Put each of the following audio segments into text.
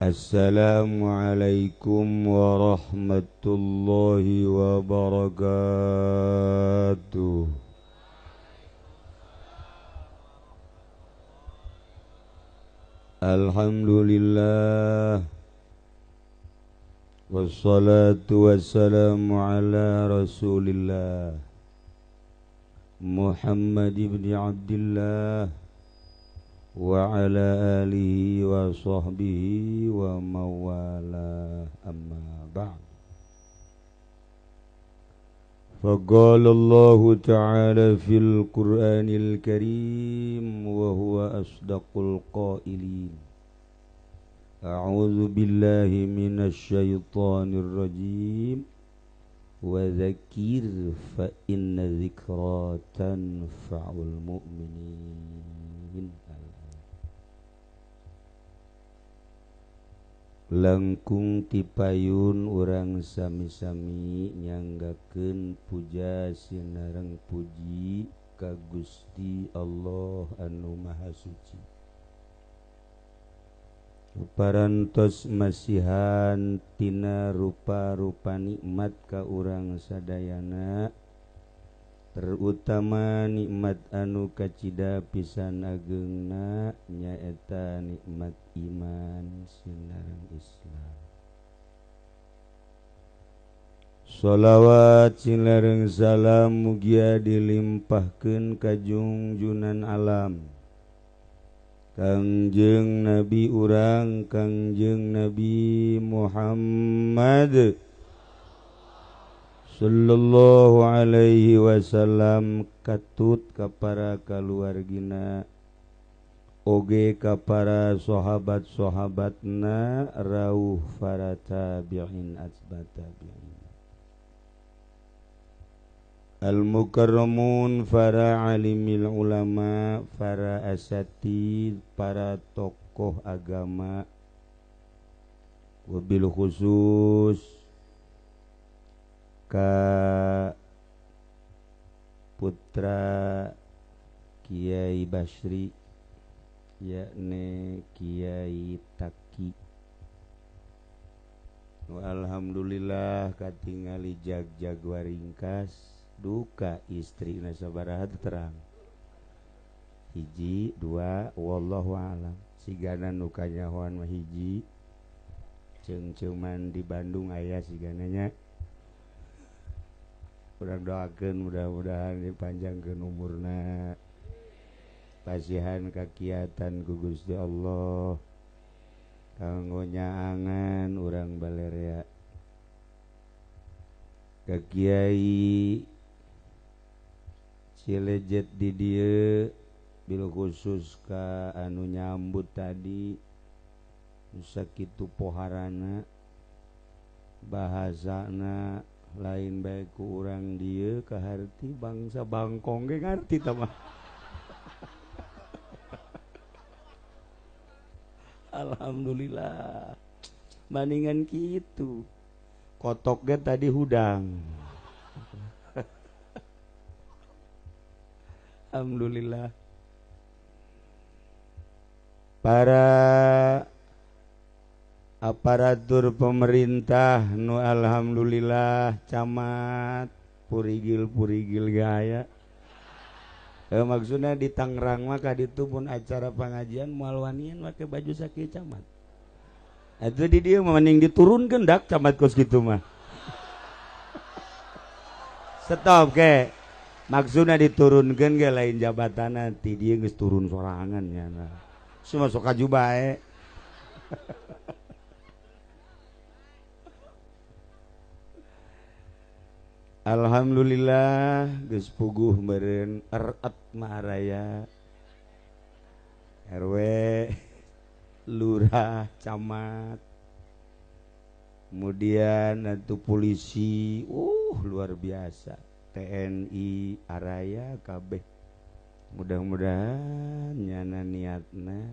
Assalamualaikum warahmatullahi wabarakatuh. Alhamdulillah, wassalatu wassalamu ala rasulillah Muhammad ibn Abdillah wa ala alihi wa sahbihi wa mawala, amma ba'd. Faqala Allahu ta'ala fil Qur'anil Karim wa huwa asdaqul qailin. A'udzu billahi minasy syaithanir rajim. Wa dzakir fa inna dzikra tanfa'ul mu'minin. Langkung tipayun urang sami-sami nyanggakeun puja sinareng puji ka Gusti Allah anu Maha Suci. Parantos masihan tina rupa-rupa nikmat ka urang sadayana, terutama nikmat anu kacida pisan ageungna nyaeta nikmat iman sinareng Islam. Sholawat sinareng salam mugia dilimpahkeun ka junjunan alam Kangjeng Nabi urang Kangjeng Nabi Muhammad sallallahu alaihi wasallam, katut ka para kaluargina oge ka para sahabat-sahabatna rauh para tabi'in atba tabi'in al-mukarramun, para alimil ulama, para asatid, para tokoh agama, wabil khusus ka putra Kiai Basri yakni Kiai Taki. Alhamdulillah katingali jag-jag waringkas duka istri sabaraha terang hiji dua, wallahu alam. Sigana nu kanyahoan mah hiji, ceung-ceuman di Bandung aya sigananya. Urang doakeun mudah-mudahan dipanjangkeun umurna, pasihan kakiatan ku Gusti Allah kanggo nyaangan urang balerea. Ka Kiai Cilejet di dieu bil khusus ka anu nyambut tadi sakitu poharana bahasana lain bae ku urang dieu kaharti bangsa Bangkong ge ngarti tah mah. Alhamdulillah bandingan kitu kotok ge tadi hudang. Alhamdulillah para aparatur pemerintah nu alhamdulillah camat purigil-purigil gaya. Maksudnya di Tangerang mah kaditu pun acara pengajian moal wanian make baju sakieu camat. Atuh di dieu mah mending diturunkeun dak camat kos kitu mah. Stop ke. Maksudna diturunkeun ge lain jabatanna, ti dieu geus turun sorangan nya. Semua sok kaju bae. Alhamdulillah geus puguh meureun eret maraya RW, lurah, camat, kemudian atuh polisi, luar biasa, TNI araya kabeh. Mudah-mudahan nyana niatna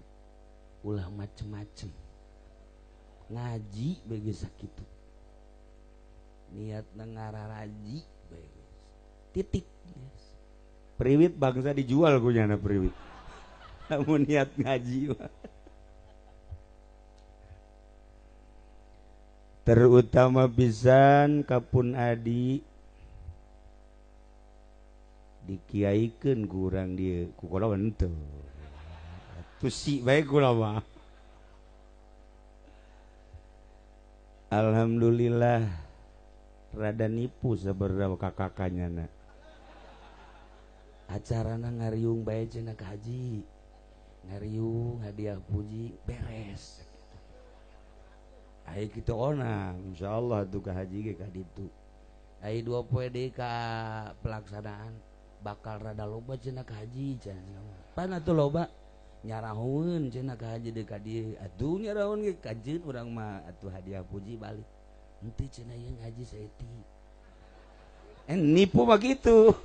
ulah macem-macem, ngaji bagi sakitu niatna ngararaji bae titik. Priwit bangsa dijual ku nyana priwit. Namun niat ngaji mah. Terutama pisan kapun adi dikiaikeun ku urang dieu ku kula henteu. Tusi bae kula mah. Alhamdulillah rada nipu sabarna kakakanya na. Acarana ngariung bae cenah ka haji. Ngariung hadiah puji beres. Ai kitu ona insyaallah tuh ka haji ge ka ditu. Ai 2 poe deui ka pelaksanaan bakal rada loba cenah ka haji cenah. Pan atuh loba nyarahoeun cenah ka haji deui ka dieu. Atuh nyarahoeun ge kajeun urang mah atuh hadiah puji balik. Henteu cenah ieu ngaji saeutik. Nipu mah kitu.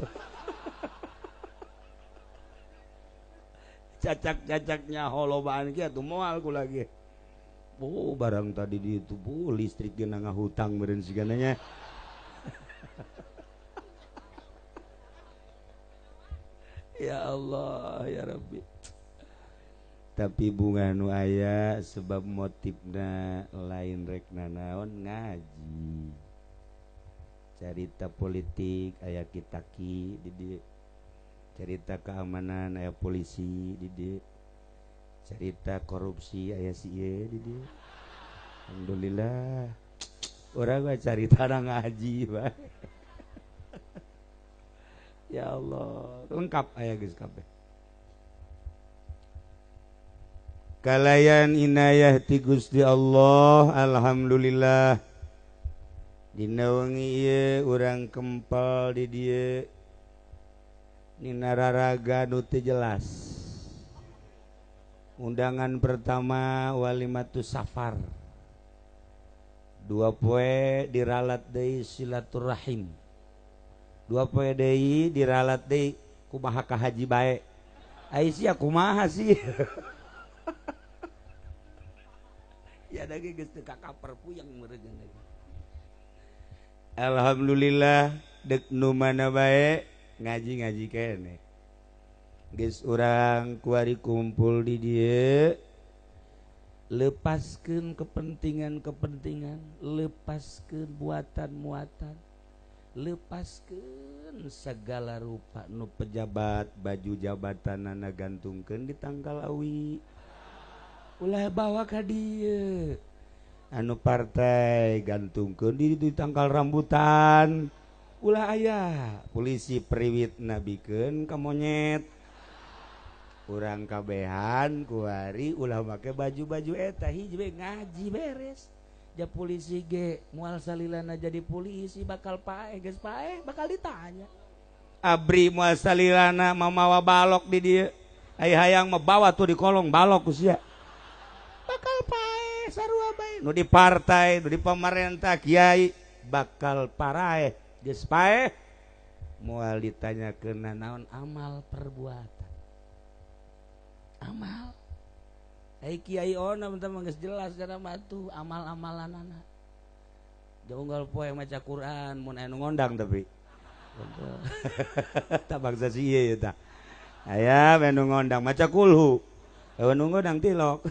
Cacak-cacaknya holobaan kieu atuh moal ku lagi. Oh barang tadi di itu bu listrik ge ngahutang meureun sigana nya. Ya Allah ya Rabbi. Tapi bunga nu aya sebab motifna lain rek nanaon ngaji. Carita politik aya kitaki di dieu. Carita keamanan aya polisi di dieu. Cerita korupsi aya si ieu di dieu. Alhamdulillah. Urang mah carita ngaji bae. Ya Allah, lengkap aya geus kabeh. Kalayan inayah ti Gusti Allah, alhamdulillah. Dina wengi ieu urang kempel di dieu. Nina raraga nu teu jelas. Undangan pertama walimatus safar. 2 poe diralat deui silaturahim. 2 poe deui diralat deui kumaha ka haji bae. Ai sia kumaha sih? Ya da ge geus teu kakaper puyeng meureun lagi. Alhamdulillah deuk nu mana bae ngaji-ngaji keneh. Geus urang kuari kumpul di dieu lepaskeun kepentingan-kepentingan, lepaskeun buatan-muatan, lepaskeun segala rupa nu pejabat baju jabatanana gantungkeun di tangkal awi. Ulah bawa ka dieu. Anu partai gantungkeun di tangkal rambutan. Ulah aya polisi priwit nabikeun ka monyet. Urang kabehan kuari ulah make baju-baju eta hiji we ngaji beres. Ja polisi ge moal salilana jadi polisi bakal paeh geus paeh bakal ditanya. Abri moal salilana mamawa balok di dieu. Ai hayang mah bawa tuh di kolong balok ku sia. Bakal paeh sarua bae. Nu di partai, nu di pamarentah kiai bakal paraeh geus paeh moal ditanyakeun naon amal perbuatan. Amal ai kiai ona mah geus jelas kana mah tuh amal-amalanana. Jonggal poe maca Quran mun aya nu ngondang tapi. Tak bangsa si ieu ya tah. Aya nu ngondang maca kulhu. Eueuh nu ngondang tilok.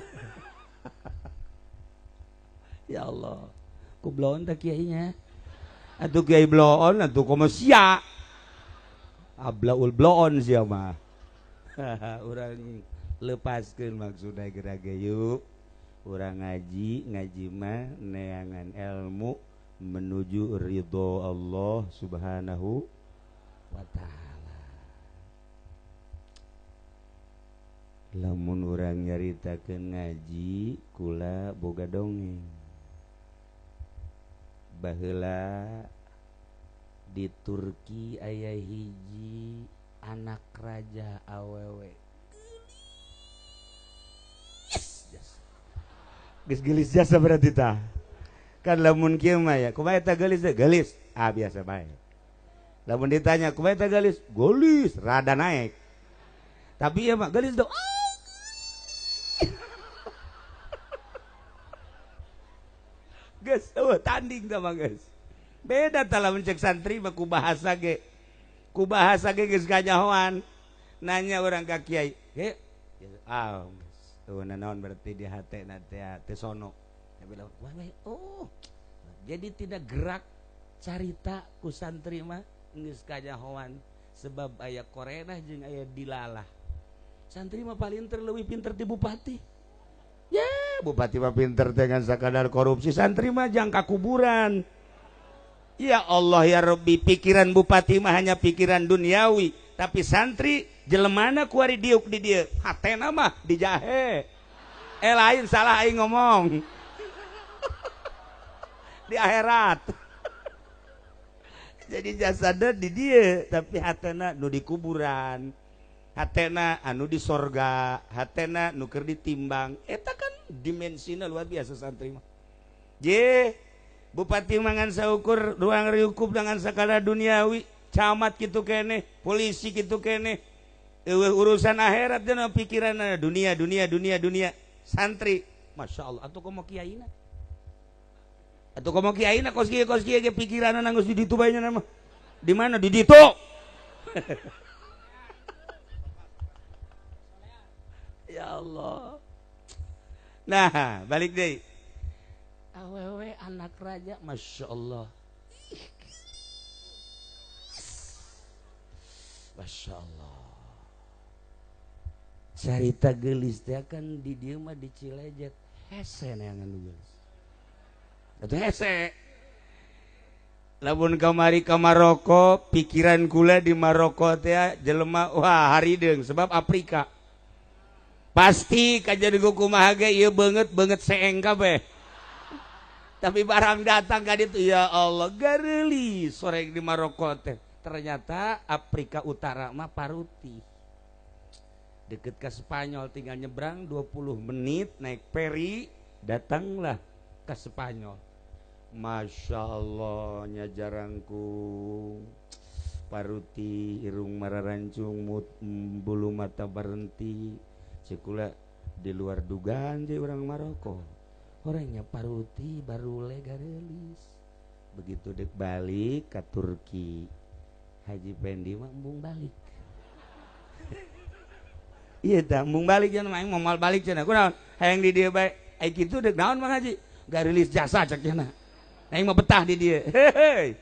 Ya Allah, ku bloon teh kiainya. Atuh kiai bloon atuh komo sia. Ablaul bloon sia mah. Urang lepaskeun maksudna geura ge yuk. Urang ngaji, ngaji mah neangan ilmu menuju ridho Allah Subhanahu wa ta'ala. Lamun urang nyaritakeun ngaji kula boga dongeng. Baheula di Turki aya hiji anak raja awewe. Geus geulis jasa berarti tah. Kan lamun kieu mah ya, kumaha eta geulis teh? Geulis. Ah biasa bae. Lamun ditanya kumaha eta geulis? Geulis, rada naik. Tapi ieu mah geulis dong. Geus, eueuh tanding tah mah geus. Beda tah lamun cek santri mah ku bahasa ge. Ku bahasa ge geus kanyahoan. Nanya urang ka kiai, "Ge, ah tuh naon berarti di hate na teh teh sono." Tapi lamun wah oh Jadi tidak gerak carita ku santri mah geus kajahoan sebab aya korenah jeung aya dilalah. Santri mah paling leuwih pinter ti bupati. Ya, bupati mah pinter dengan sakadar korupsi, santri mah jangka kuburan. Ya Allah ya Rabbi, pikiran bupati mah hanya pikiran duniawi, tapi santri jelemana kuari diuk di dieu, hatena mah dijahe. Lain salah aing ngomong. Di akhirat. Jadi jasada di dieu, tapi hatena nu di kuburan. Hatena anu di sorga, hatena nu keur ditimbang. Eta kan dimensina luar biasa santri mah. Je, bupati mangan saukur ruang riukup dengan sakala duniawi, camat kitu keneh, polisi kitu keneh. Eueuh urusan akhirat dina pikiranna dunia dunia dunia dunia. Santri, Masya Allah, atuh komo kiaina. Atuh komo kiaina kos kieu ge pikiranna geus di ditu bae nya mah. Di mana di ditu? Ya Allah. Nah, balik deh. Awewe anak raja, Masya Allah. Masya Allah. Carita gelis teh kan di dieu mah di Cilejet. Hese neangan nu gelis. Atuh hese. Lamun kamari ka Maroko, pikiran kula di Maroko teh jelema wah harideung sebab Afrika. Pasti kajian kumaha ge ieu beungeut-beungeut seeng kabeh. Tapi barang datang ka ditu ya Allah gareuli sore di Maroko teh. Ternyata Afrika Utara mah paruti. Deket ke Spanyol tinggal nyebrang 20 menit naik peri datanglah ke Spanyol. Masya Allah nya jarangku paruti irung mararancung bulu mata berhenti. Cekula di luar dugaan je orang Maroko. Orangnya paruti baru garelis. Begitu dek balik ke Turki, Haji Pendi mah embung balik. Iya tah embung balik cenah aing moal balik cenah. Kunaon? Hayang di dieu bae. Ai kitu dek naon Mang Haji? Garelis jasa cek cenah. Aing mah betah di dieu. Heuheuy.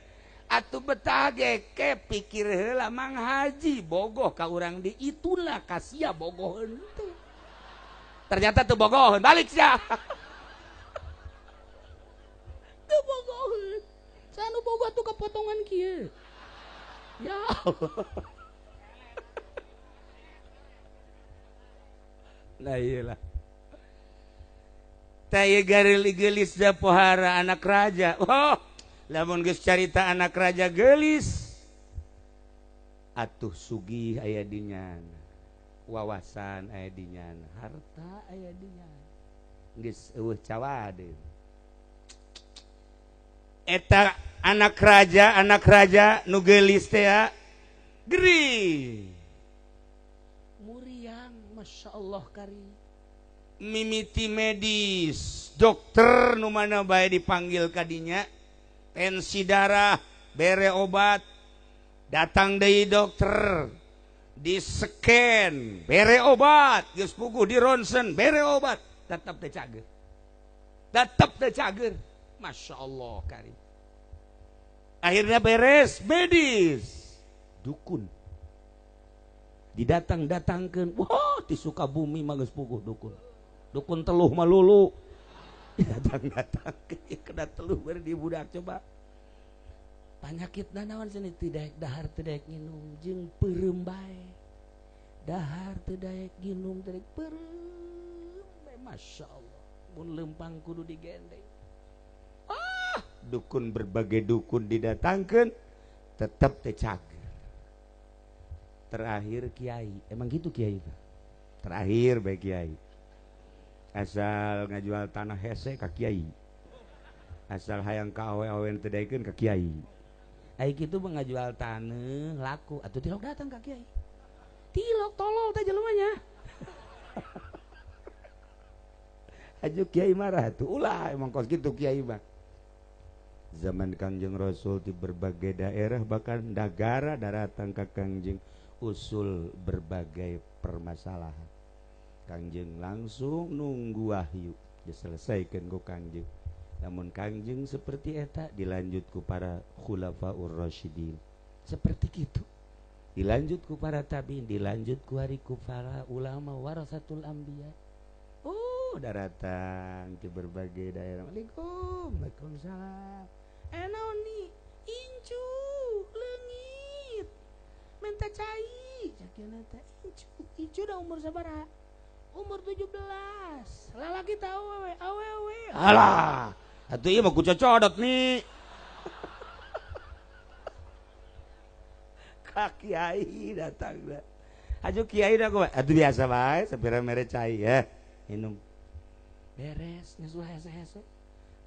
Atuh betah ge ke pikir heula Mang Haji bogoh ka urang di itulah kasia bogoheun teh. Ternyata teu bogoheun balik sia. Teu bogoheun. Sanu bogoh tuh kepotongan kieu. Ya Allah. Nah iyalah. Tah ieu gareuli-geulis da pohara anak raja. Oh, lamun geus carita anak raja geulis atuh sugih aya di nyana, wawasan aya di nyana, harta aya di nyana, geus eueuh cawadeun. Eta anak raja nu geulis teh geri muriang, Masya Allah kari mimiti medis dokter nu mana bae dipanggil kadinya, tensi darah bere obat, datang deui dokter di scan bere obat, geus puguh di ronsen bere obat, tetep teu cager, tetep teu cager. Masya Allah kari. Akhirnya beres medis dukun didatang-datangkeun, wah di Sukabumi mah geus puguh dukun, dukun teluh malulu didatang-datangkeun kena teluh bari di budak coba. Panyakit naon cenah teu daek dahar teu daek nginum jeung peureum bae. Dahar teu daek nginum teu daek peureum bae. Masya Allah mun lempang kudu digendeng. Ah, dukun berbagai dukun didatangkeun tetep teu cager. Terakhir kiai, emang gitu kiai itu. Terakhir bae kiai. Asal ngajual tanah hese ka kiai. Asal hayang ka awe-awe teu daekeun ka kiai. Ai kitu mah ngajual tanah laku atuh tilok datang ka kiai. Tilok tolol teh jelemanya. Aju kiai marah tuh, ulah emang kos kitu kiai mah. Zaman Kangjeng Rasul di berbagai daerah bahkan negara daratan ka Kangjeng usul berbagai permasalahan. Kangjeng langsung nunggu wahyu diselesaikan ku Kangjeng. Namun Kangjeng seperti eta dilanjut ku para khulafaur rasyidin. Seperti kitu. Dilanjut ku para tabiin, dilanjut ku hari ku para ulama warasatul anbiya. Oh, daratang di berbagai daerah. Waalaikum, waalaikumsalam. Naon nih? Incu leungit. Minta cai, cakina teh incu. Incu dah umur sabaraha? Umur 17. Lalaki teh awewe, awewe. Alah. Atuh ieu mah ku cocodot nih. Ka kiai datang dah. Aju kiai dah kumaha? Atuh biasa bae, sapira mere cai ya. Minum. Beres, geus ulah hese-hese.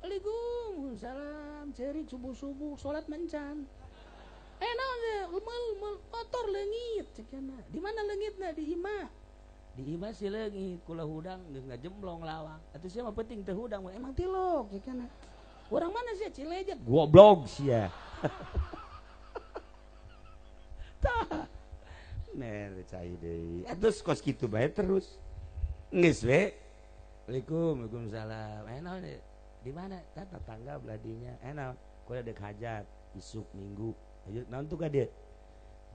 Waalaikum salam, cerik subuh-subuh salat mencan. Naon teh? Meul motor leungit cenah. Di mana leungitna? Di imah. Di imah si leungit, kula hudang geus ngajemblong lawang. Atuh sia mah penting teu hudang, emang tilok cenah. Urang mana sia Cilejet? Goblok sia. Tah. Mere cai deui. Atuh kos kitu bae terus. Geus we. Waalaikum, waalaikumsalam. Naon di mana? Tah tetangga beladinya. Naon? Kula dek hajat isuk minggu. Ayo naon tuh ka dieu?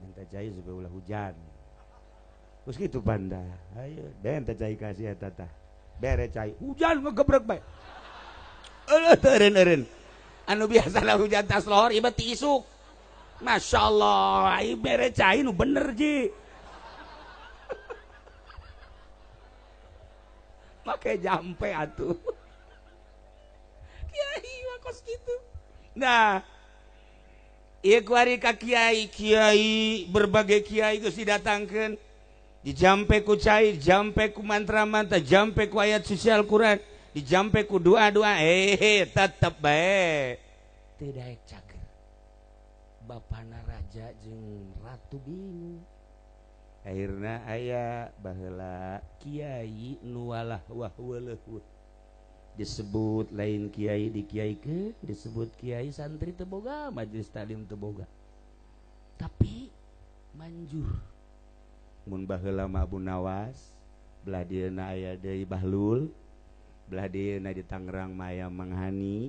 Minta cai supaya ulah hujan. Terus gitu banda. Ayo, den teh cai kasih eta tah. Bere cai, hujan ngegebrek bae. Eueuh teu eureun-eureun. Anu biasana hujan tas lohor ieu ti isuk. Masyaallah, ieu bere cai nu bener ji. Make jampe atuh. Kiai mah kos kitu. Nah, ieu kuari ka kiai, kiai berbagai kiai geus didatangkeun. Dijampe ku cai, dijampe ku mantra-mantra, jampe ku ayat suci Al-Qur'an, dijampe ku doa-doa, tetep bae teu daek cager. Bapana raja jeung ratu bingung. Akhirna aya baheula kiai nu walah wah weuleuh. Disebut lain kiai dikiaikeun, disebut kiai santri teu boga, majelis taklim teu boga. Tapi manjur. Mun baheula mah Abu Nawas, belah dieuna aya deui Bahlul, belah dieuna di Tangerang mah aya Mang Hani,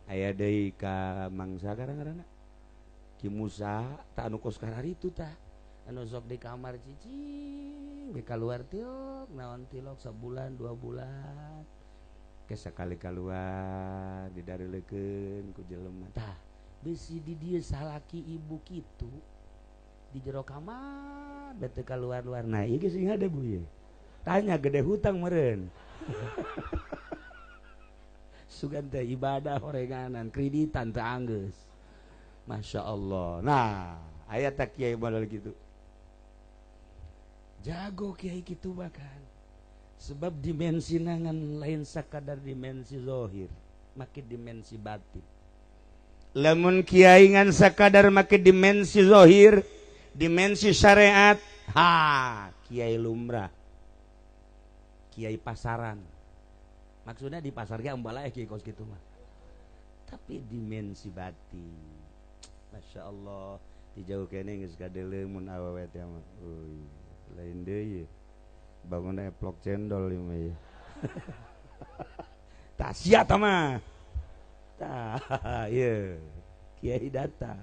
aya deui ka mangsa ngaranna Ki Musa, tah anu kos kararitu tah. Anu sok di kamar cicing, ge kaluar tilok, naon tilok sabulan, 2 bulan. Ke sakali kaluar didareulekeun ku jelema. Tah, bisi di dieu salaki ibu kitu di jero kamar bete keluar-luar. Nah, ieu geus sing hade bu ieu. Tanya gede hutang meureun. Sugan teh ibadah horenganan, kreditan teu anggeus. Masya Allah. Nah, aya teh kiai model kitu. Jago kiai kitu bahkan. Sebab dimensi nangan lain sakadar dimensi zahir, make dimensi batin. Lamun kiai ngan sakadar make dimensi zahir, dimensi syariat, ha, kiai lumrah, kiai pasaran. Maksudnya di pasar ge ambala kiai kos kitu mah. Tapi dimensi batin, Masya Allah, dijauh kene geus kadeuleu mun awewe teh mah. Euy, lain deui. Bangunna eplok cendol ieu mah ieu. Tah sia tah mah. Tah, ieu kiai datang.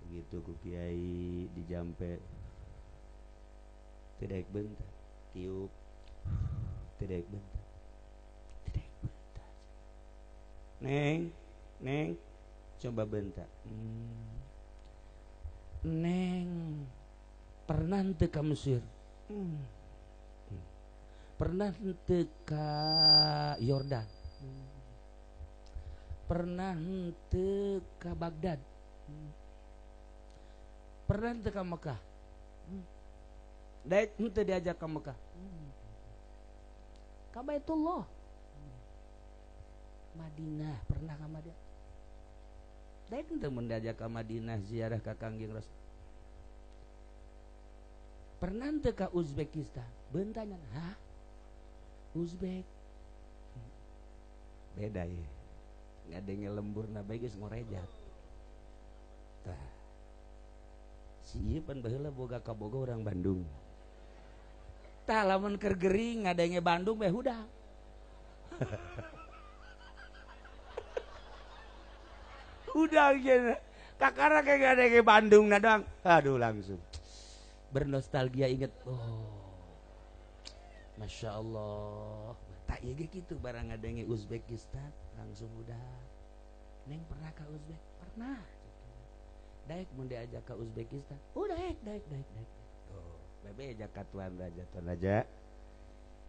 Begitu ku kiai dijampe tidak bentar, tiup tidak bentar, tidak bentar. Neng, neng, coba bentar. Neng, pernah teu ka Mesir? Pernah teu ka Yordan? Pernah teu ka Baghdad? Pernah teu ka Mekah? Daek henteu diajak ka Mekah. Ka Baitullah. Madinah pernah ka Madinah. Daek henteu mun diajak ka Madinah ziarah ka Kangjeng Rasul. Pernah henteu ka Uzbekistan? Beuntanyan, hah? Uzbek. Beda ye. Ngadenge lemburna bae geus ngorejat. Tah. Si ieu pan baheula boga kaboga urang Bandung. Tah lamun keur gering ngadenge Bandung bae hudang. Hudang cenah. Kakara kayak gade ke Bandung na doang. Aduh langsung bernostalgia inget. Oh. Masya Allah. Tak ieu ge kitu barang ngadenge Uzbekistan langsung udah. Neng pernah ke Uzbek? Pernah. Daek mun diajak ke Uzbekistan. Oh daek daek daek daek. Oh, bebe ajak ka tuan raja, tuan raja.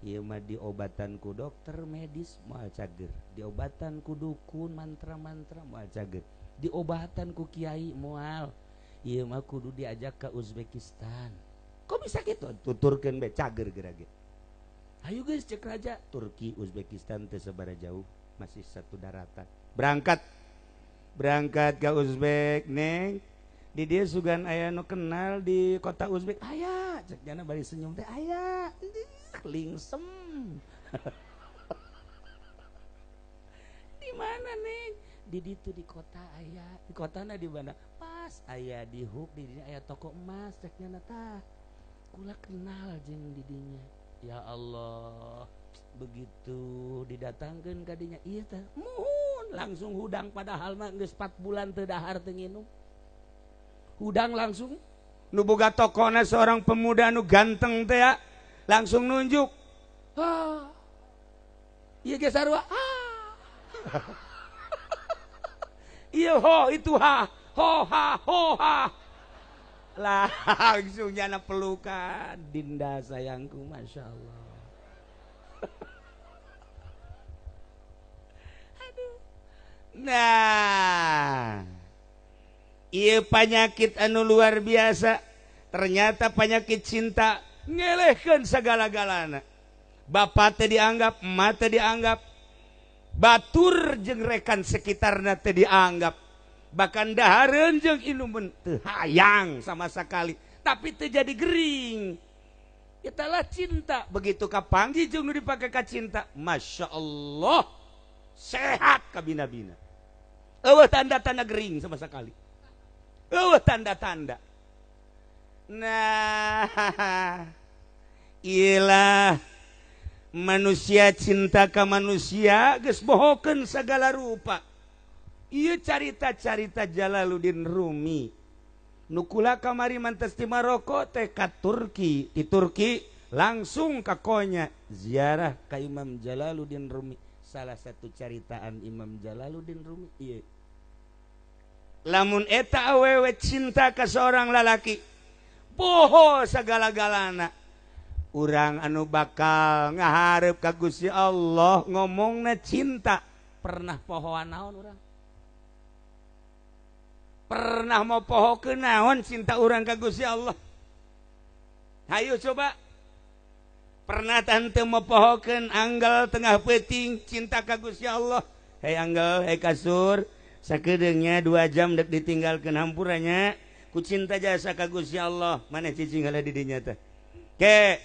Ieu mah diobatan ku dokter medis moal cager, diobatan ku dukun mantra-mantra moal cager, diobatan ku kiai moal. Ieu mah kudu diajak ke Uzbekistan. Kok bisa gitu? Tuturkeun be cager geura ge. Ayo geus cek raja, Turki Uzbekistan teu sabaraha jauh, masih satu daratan. Berangkat. Berangkat ke Uzbek, Neng. Di dia sugan aya nu kenal di kota Uzbek. Aya, cek jana bari senyum teh aya. Lingsem. Di mana Neng? Di ditu di kota aya. Di kotana di mana? Pas aya di huk di dinya aya toko emas cek nyana tah. Kula kenal jeung di dinya. Ya Allah, begitu didatangkeun ka dinya ieu teh muhun langsung hudang padahal mah geus 4 bulan teu dahar teu nginum. Hudang langsung nu boga tokona seorang pemuda nu ganteng teh ya, langsung nunjuk. Ah. Ieu ge sarua. Ah. Ieu ho itu ha, ho ha ho ha. Langsung nyana pelukan, Dinda sayangku, Masya Allah. Aduh. Nah, ieu penyakit anu luar biasa. Ternyata penyakit cinta ngelehkeun sagala-galana. Bapak teh dianggap, emak teh dianggap, batur jeung rekan sekitarna teh dianggap. Bahkan dahareun jeung inuman teu hayang sama sekali, tapi teu jadi gering. Italah cinta, begitu kapanggih jeung nu dipake ka cinta, Masya Allah, sehat kabina-bina. Eueuh tanda-tanda gering sama sekali. Eueuh tanda-tanda. Nah, iyalah manusia cinta ka manusia geus bohokeun sagala rupa. Ieu carita-carita Jalaluddin Rumi. Nu kula kamari mantes ti Maroko teh ka Turki, di Turki langsung ka Konya ziarah ka Imam Jalaluddin Rumi. Salah satu caritaan Imam Jalaluddin Rumi ieu. Lamun eta awewe cinta ka seorang lalaki, poho sagala-galana. Urang anu bakal ngahareup ka Gusti Allah ngomongna cinta, pernah pohoan naon urang? Pernah mau poho ke naon cinta urang ka Gusti Allah? Hayu coba. Pernah tante mau pohokeun anggal tengah peuting cinta ka Gusti Allah? Hei anggal, hei kasur, sakedeungnya 2 jam dek ditinggalkeun hampuranya ku cinta jasa ka Gusti Allah. Maneh cicing heula di dinya teh. Ke,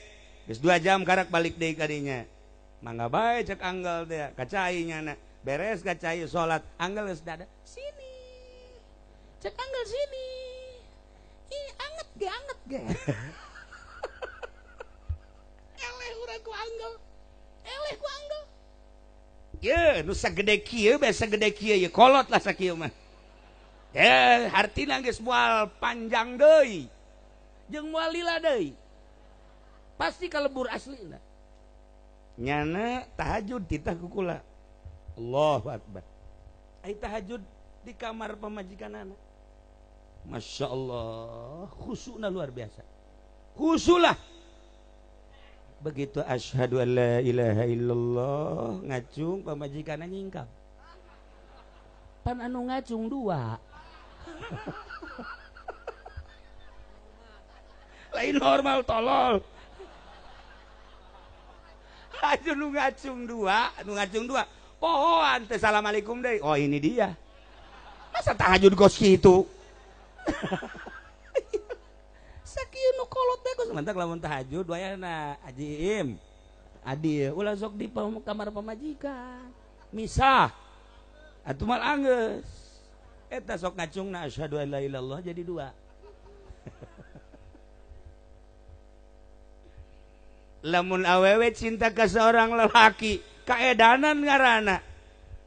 geus 2 jam karak balik deui ka dinya. Mangga bae cek anggal teh, ka cai nyana. Beres ka cai salat, anggal geus dada. Sini. Cek anggal sini. Ih, anget ge, anget ge. Eleh urang ku anggal. Eleh ku anggal. Ye, nu sagede kieu bae sagede kieu ye kolot lah sakieu mah. Eh, hartina geus moal panjang deui. Jeung moal lila deui. Pasti kalebur aslina. Nyana tahajud titah ku kula. Allahu akbar. Ai tahajud di kamar pamajikanana. Masya Allah, khusyukna luar biasa. Khusyulah. Begitu asyhadu an la ilaha illallah, ngacung pamajikanna nyingkap. Pan anu ngacung 2. Lain normal tolol. Aduh nu ngacung 2, nu ngacung 2. Pohoan teh assalamualaikum deui. Oh ini dia. Masa tahajud kos kitu? Sakieu nu kolot teh kos mantak lamun tahajud wayahna Haji Im. Adil ulah sok di kamar pamajikan. Misah. Atuh mal anggeus. Eta sok ngacungna asyhadu an la ilaha illallah jadi 2. Lamun awewe cinta ke seorang lelaki, kaedanan ngaranna.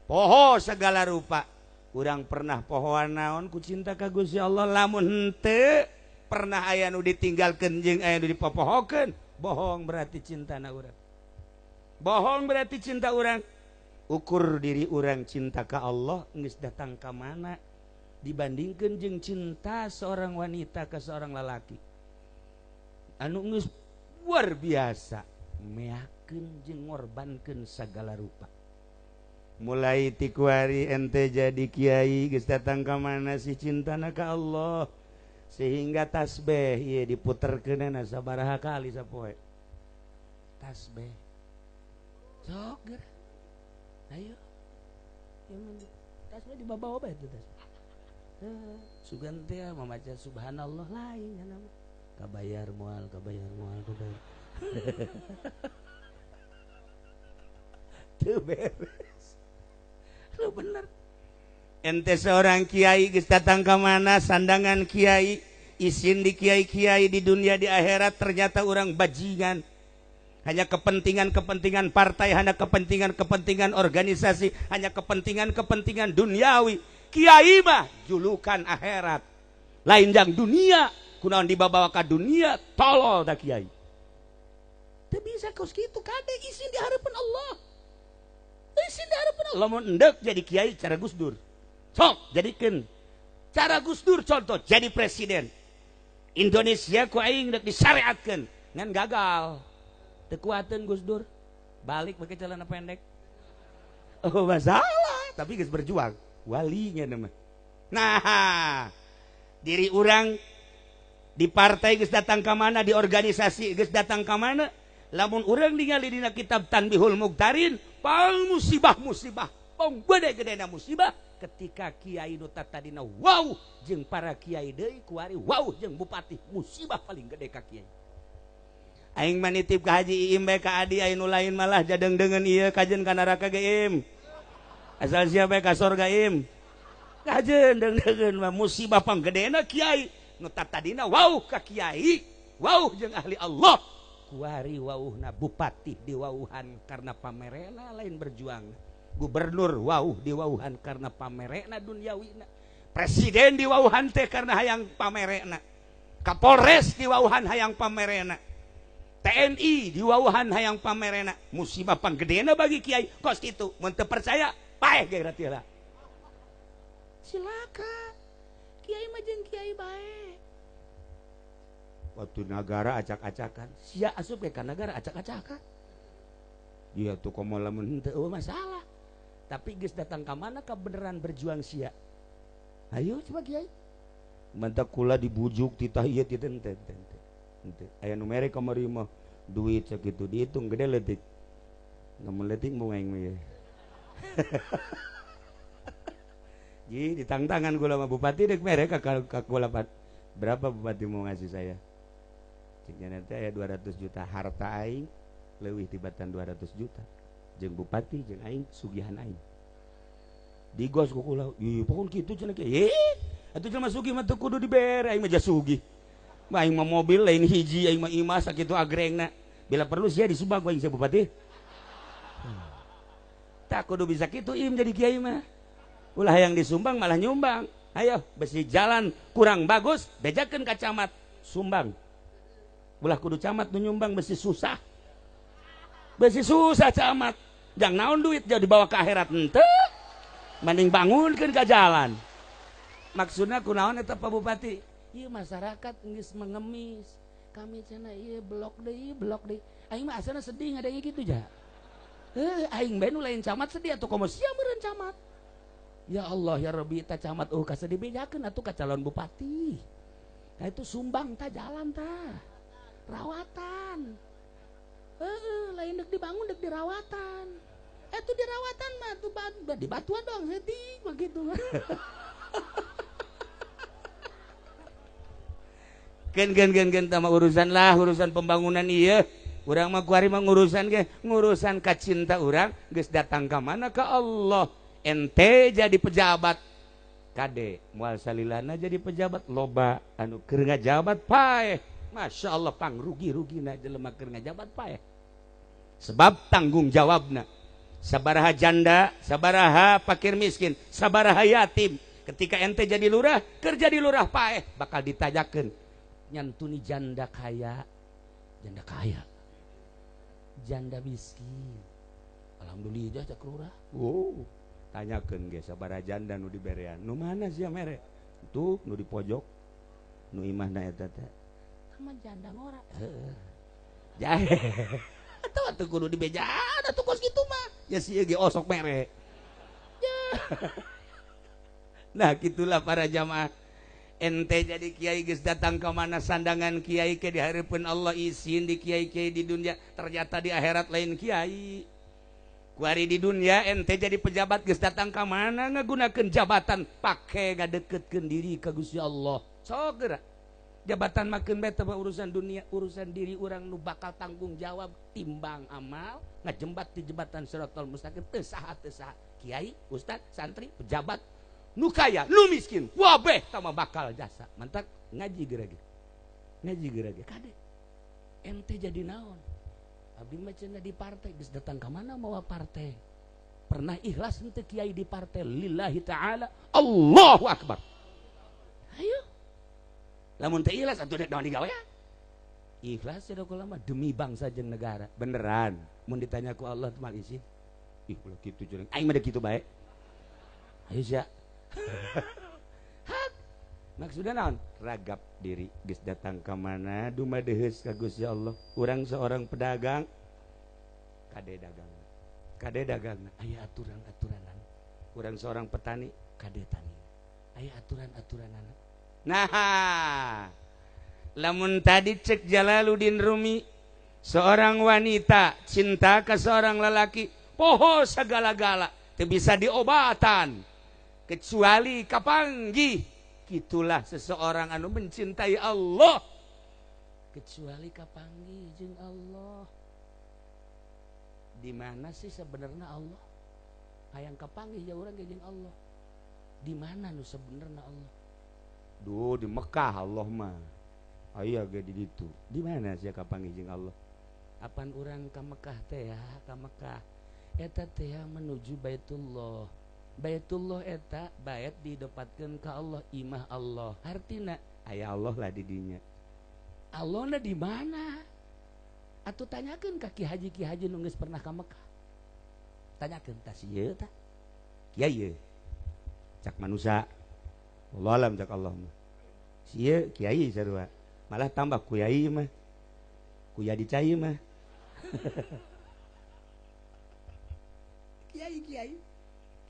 Poho segala rupa. Urang pernah pohoan naon ku cinta ka Gusti Allah, lamun henteu pernah aya nu ditinggalkeun jeung aya nu dipopohokeun, bohong berarti cintana urang. Bohong berarti cinta urang. Ukur diri urang cinta ka Allah geus datang ka mana dibandingkeun jeung cinta seorang wanita ke seorang lalaki. Anu geus luar biasa meakeun jeung ngorbankeun sagala rupa. Mulai tikuari ente jadi kiai geus datang ka mana sih cintana ka Allah sehingga tasbih ieu diputerkeunana sabaraha kali sapoe. Tasbih. Sok geura. Ayo. Tasbih dibawa bae itu tasbih. Sugan teh mamaca subhanallah lain nya nama. Kabayar moal, kabayar moal, kabayar. Teu beres. Lu bener. Ente seorang kiai geus datang ka mana sandangan kiai, isin di kiai-kiai di dunia di akhirat ternyata orang bajingan. Hanya kepentingan-kepentingan partai, hanya kepentingan-kepentingan organisasi, hanya kepentingan-kepentingan duniawi. Kiai mah julukan akhirat. Lain jang dunia, kunaon dibawa ka dunia, tolol da kiai. Teu bisa kos kitu kade isin di harapan Allah. Isin di harapan Allah mun endek jadi kiai cara Gus Dur. Sok jadikeun cara Gus Dur contoh jadi presiden. Indonesia ku aing rek disyariatkeun, ngan gagal. Teu kuateun Gus Dur. Balik make celana pendek. Oh masalah, tapi geus berjuang. Walinya nama. Nah, diri urang di partai geus datang ka mana, di organisasi geus datang ka mana, lamun urang ningali dina kitab Tanbihul Muqtarin, pang musibah-musibah, pang gede-gedena musibah ketika kiai nu tadina wow jeung para kiai deui kuari wow jeung bupati, musibah paling gede ka kiai. Aing mah nitip ka Haji Iim bae ka Adi, aya nu lain malah jadeng-dengeun ieu kajen ka neraka ge Im. Asal siapa ka sorga Im. Kajen deung-deungeun mah musibah panggedena kiai nu tadina wauh ka kiai, wauh jeung ahli Allah. Kuari wauhna bupati diwauhan karena pamerena lain berjuang. Gubernur wauh diwauhan karena pamerena duniawina. Presiden diwauhan teh karena hayang pamerena. Kapolres diwauhan hayang pamerena. TNI diwauhan hayang pamerena. Musibah panggedena bagi kiai kos kitu. Mun teu percaya paeh ge ratila. Silaka. Kiai mah jeung kiai bae. Waktu nagara acak-acakan, sia asup ke nagara acak-acakan. Dia tuh komo lamun henteu masalah. Tapi geus datang ka mana ka beneran berjuang sia. Ayo coba kiai. Mantak kula dibujuk titah ieu titah henteu henteu. Henteu. Aya nu mere kamari mah duit sakitu dihitung gede leutik. Lamun leutik mau aing mah ye. Ji ditangtangan kula mah bupati deuk mere ka kula berapa bupati mau ngasih saya? Cik nanti aya 200 juta harta aing leuwih tibatan 200 juta. Jeung bupati jeung aing sugihan aing. Digos ku kula, ieu pokon kitu cenah kieu. Atuh jelema sugih mah teu kudu dibere aing mah sugih. Mah aing mah mobil lain hiji aing mah imah sakitu agrengna. Bila perlu sia disumbang ku aing sia bupati. Tak kudu bisa kitu im jadi kiai mah. Ulah yang disumbang malah nyumbang. Ayo besi jalan kurang bagus bejakeun ka camat sumbang. Ulah kudu camat nu nyumbang besi susah. Besi susah camat. Jang naon duit jauh dibawa ke akhirat henteu. Mending bangunkeun ka jalan. Maksudna kunaon eta Pak Bupati? Ieu masyarakat geus mengemis. Kami cenah ieu blok deui, blok deui. Aing mah asana sedih ngadenge kitu ja. Heuh, aing bae nu lain camat sedih atuh komo sia meureun camat. Ya Allah ya Rabbi ta camat eueuh ka sedih bejakeun atuh ka calon bupati. Nah itu sumbang ta jalan ta. Rawatan. Heeh, lain deuk dibangun deuk dirawatan. Eta dirawatan mah tuh di batuan doang sedih begitu. Gen tama urusan lah urusan pembangunan ieu. Urang mah kuari mah ngurusan ge, ngurusan ka cinta urang geus datang ka mana ka Allah. Ente jadi pejabat. Kade moal salilana jadi pejabat loba anu keur ngajabat paeh. Masya Allah pang rugi-rugina jelema keur ngajabat paeh. Sebab tanggung jawabna. Sabaraha janda, sabaraha fakir miskin, sabaraha yatim. Ketika ente jadi lurah, kerja di lurah paeh bakal ditajakeun. Nyantuni janda kaya, janda kaya, janda miskin. Alhamdulillah cak lurah. Oh, tanyakeun ge sabaraha janda nu diberean. Nu mana sia mere? Tuh nu di pojok. Nu imahna eta teh. Sama janda ngora. Heeh. Jahe. Atau atuh kudu dibejaan atuh kos kitu mah. Ya sieun ge osok mere. Ya. Nah, gitulah para jamaah. Ente jadi kiai geus datang ke mana sandangan kiai ke di hareupeun Allah isin di kiai-kiai di dunia, ternyata di akhirat lain kiai. Kuari di dunia ente jadi pejabat geus datang ka mana ngagunakeun jabatan pake ngadeketkeun diri ka Gusti Allah. Sok geura. Jabatan makeun bae teh urusan dunia, urusan diri urang nu bakal tanggung jawab timbang amal ngajembat di jembatan Siratal Mustaqim teu saha teu saha. Kiai, ustad, santri, pejabat nu kaya, nu miskin, wabeh tama bakal jasa. Mantak ngaji geura ge. Ngaji geura ge kade. Ente jadi naon? Abdi mah cenah di partai geus datang ka mana mawa partai. Pernah ikhlas henteu kiai di partai lillahi ta'ala. Allahu akbar. Ayo. Lamun teu ikhlas atuh dek naon digawe ya? Ikhlas cenah kula mah demi bangsa jeung negara. Beneran. Mun ditanya ku Allah mal izin. Ih ulah kitu jeung aing mah kitu bae. Ayo sia. Hak. Maksudna naon? Ragap diri geus datang ka mana dumadeheus ka Gusti Allah. Urang seorang pedagang kade dagang. Kade dagang aya aturan-aturanan. Urang seorang petani kade tani. Aya aturan-aturanan. Nah, lamun tadi cek Jalaluddin Rumi, seorang wanita cinta ke seorang lelaki poho segala-gala teu bisa diobatan kecuali kapanggih. Gitulah seseorang anu mencintai Allah kecuali kapanggih jeung Allah. Di mana sih sebenarnya Allah? Hayang kapanggih ya urang ge jeung Allah. Di mana nu sebenarnya Allah? Duh, di Mekah Allah mah. Aya ge di ditu. Di mana sia kapanggih jeung Allah? Apan urang ka Mekah teh ya, ka Mekah. Eta teh menuju Baitullah. Baitullah eta bait didapatkeun ka Allah, imah Allah. Artina aya Allah lah di dinya. Allahna di mana? Atuh tanyakeun ka ki haji nu geus pernah ka Mekah. Tanyakeun tah si ieu tah. Kiai ieu. Cak manusia. Allah alam cak Allah mah. Si ieu kiai sarua. Malah tambah kuyai mah. Kuya dicai mah. Kiai kiai.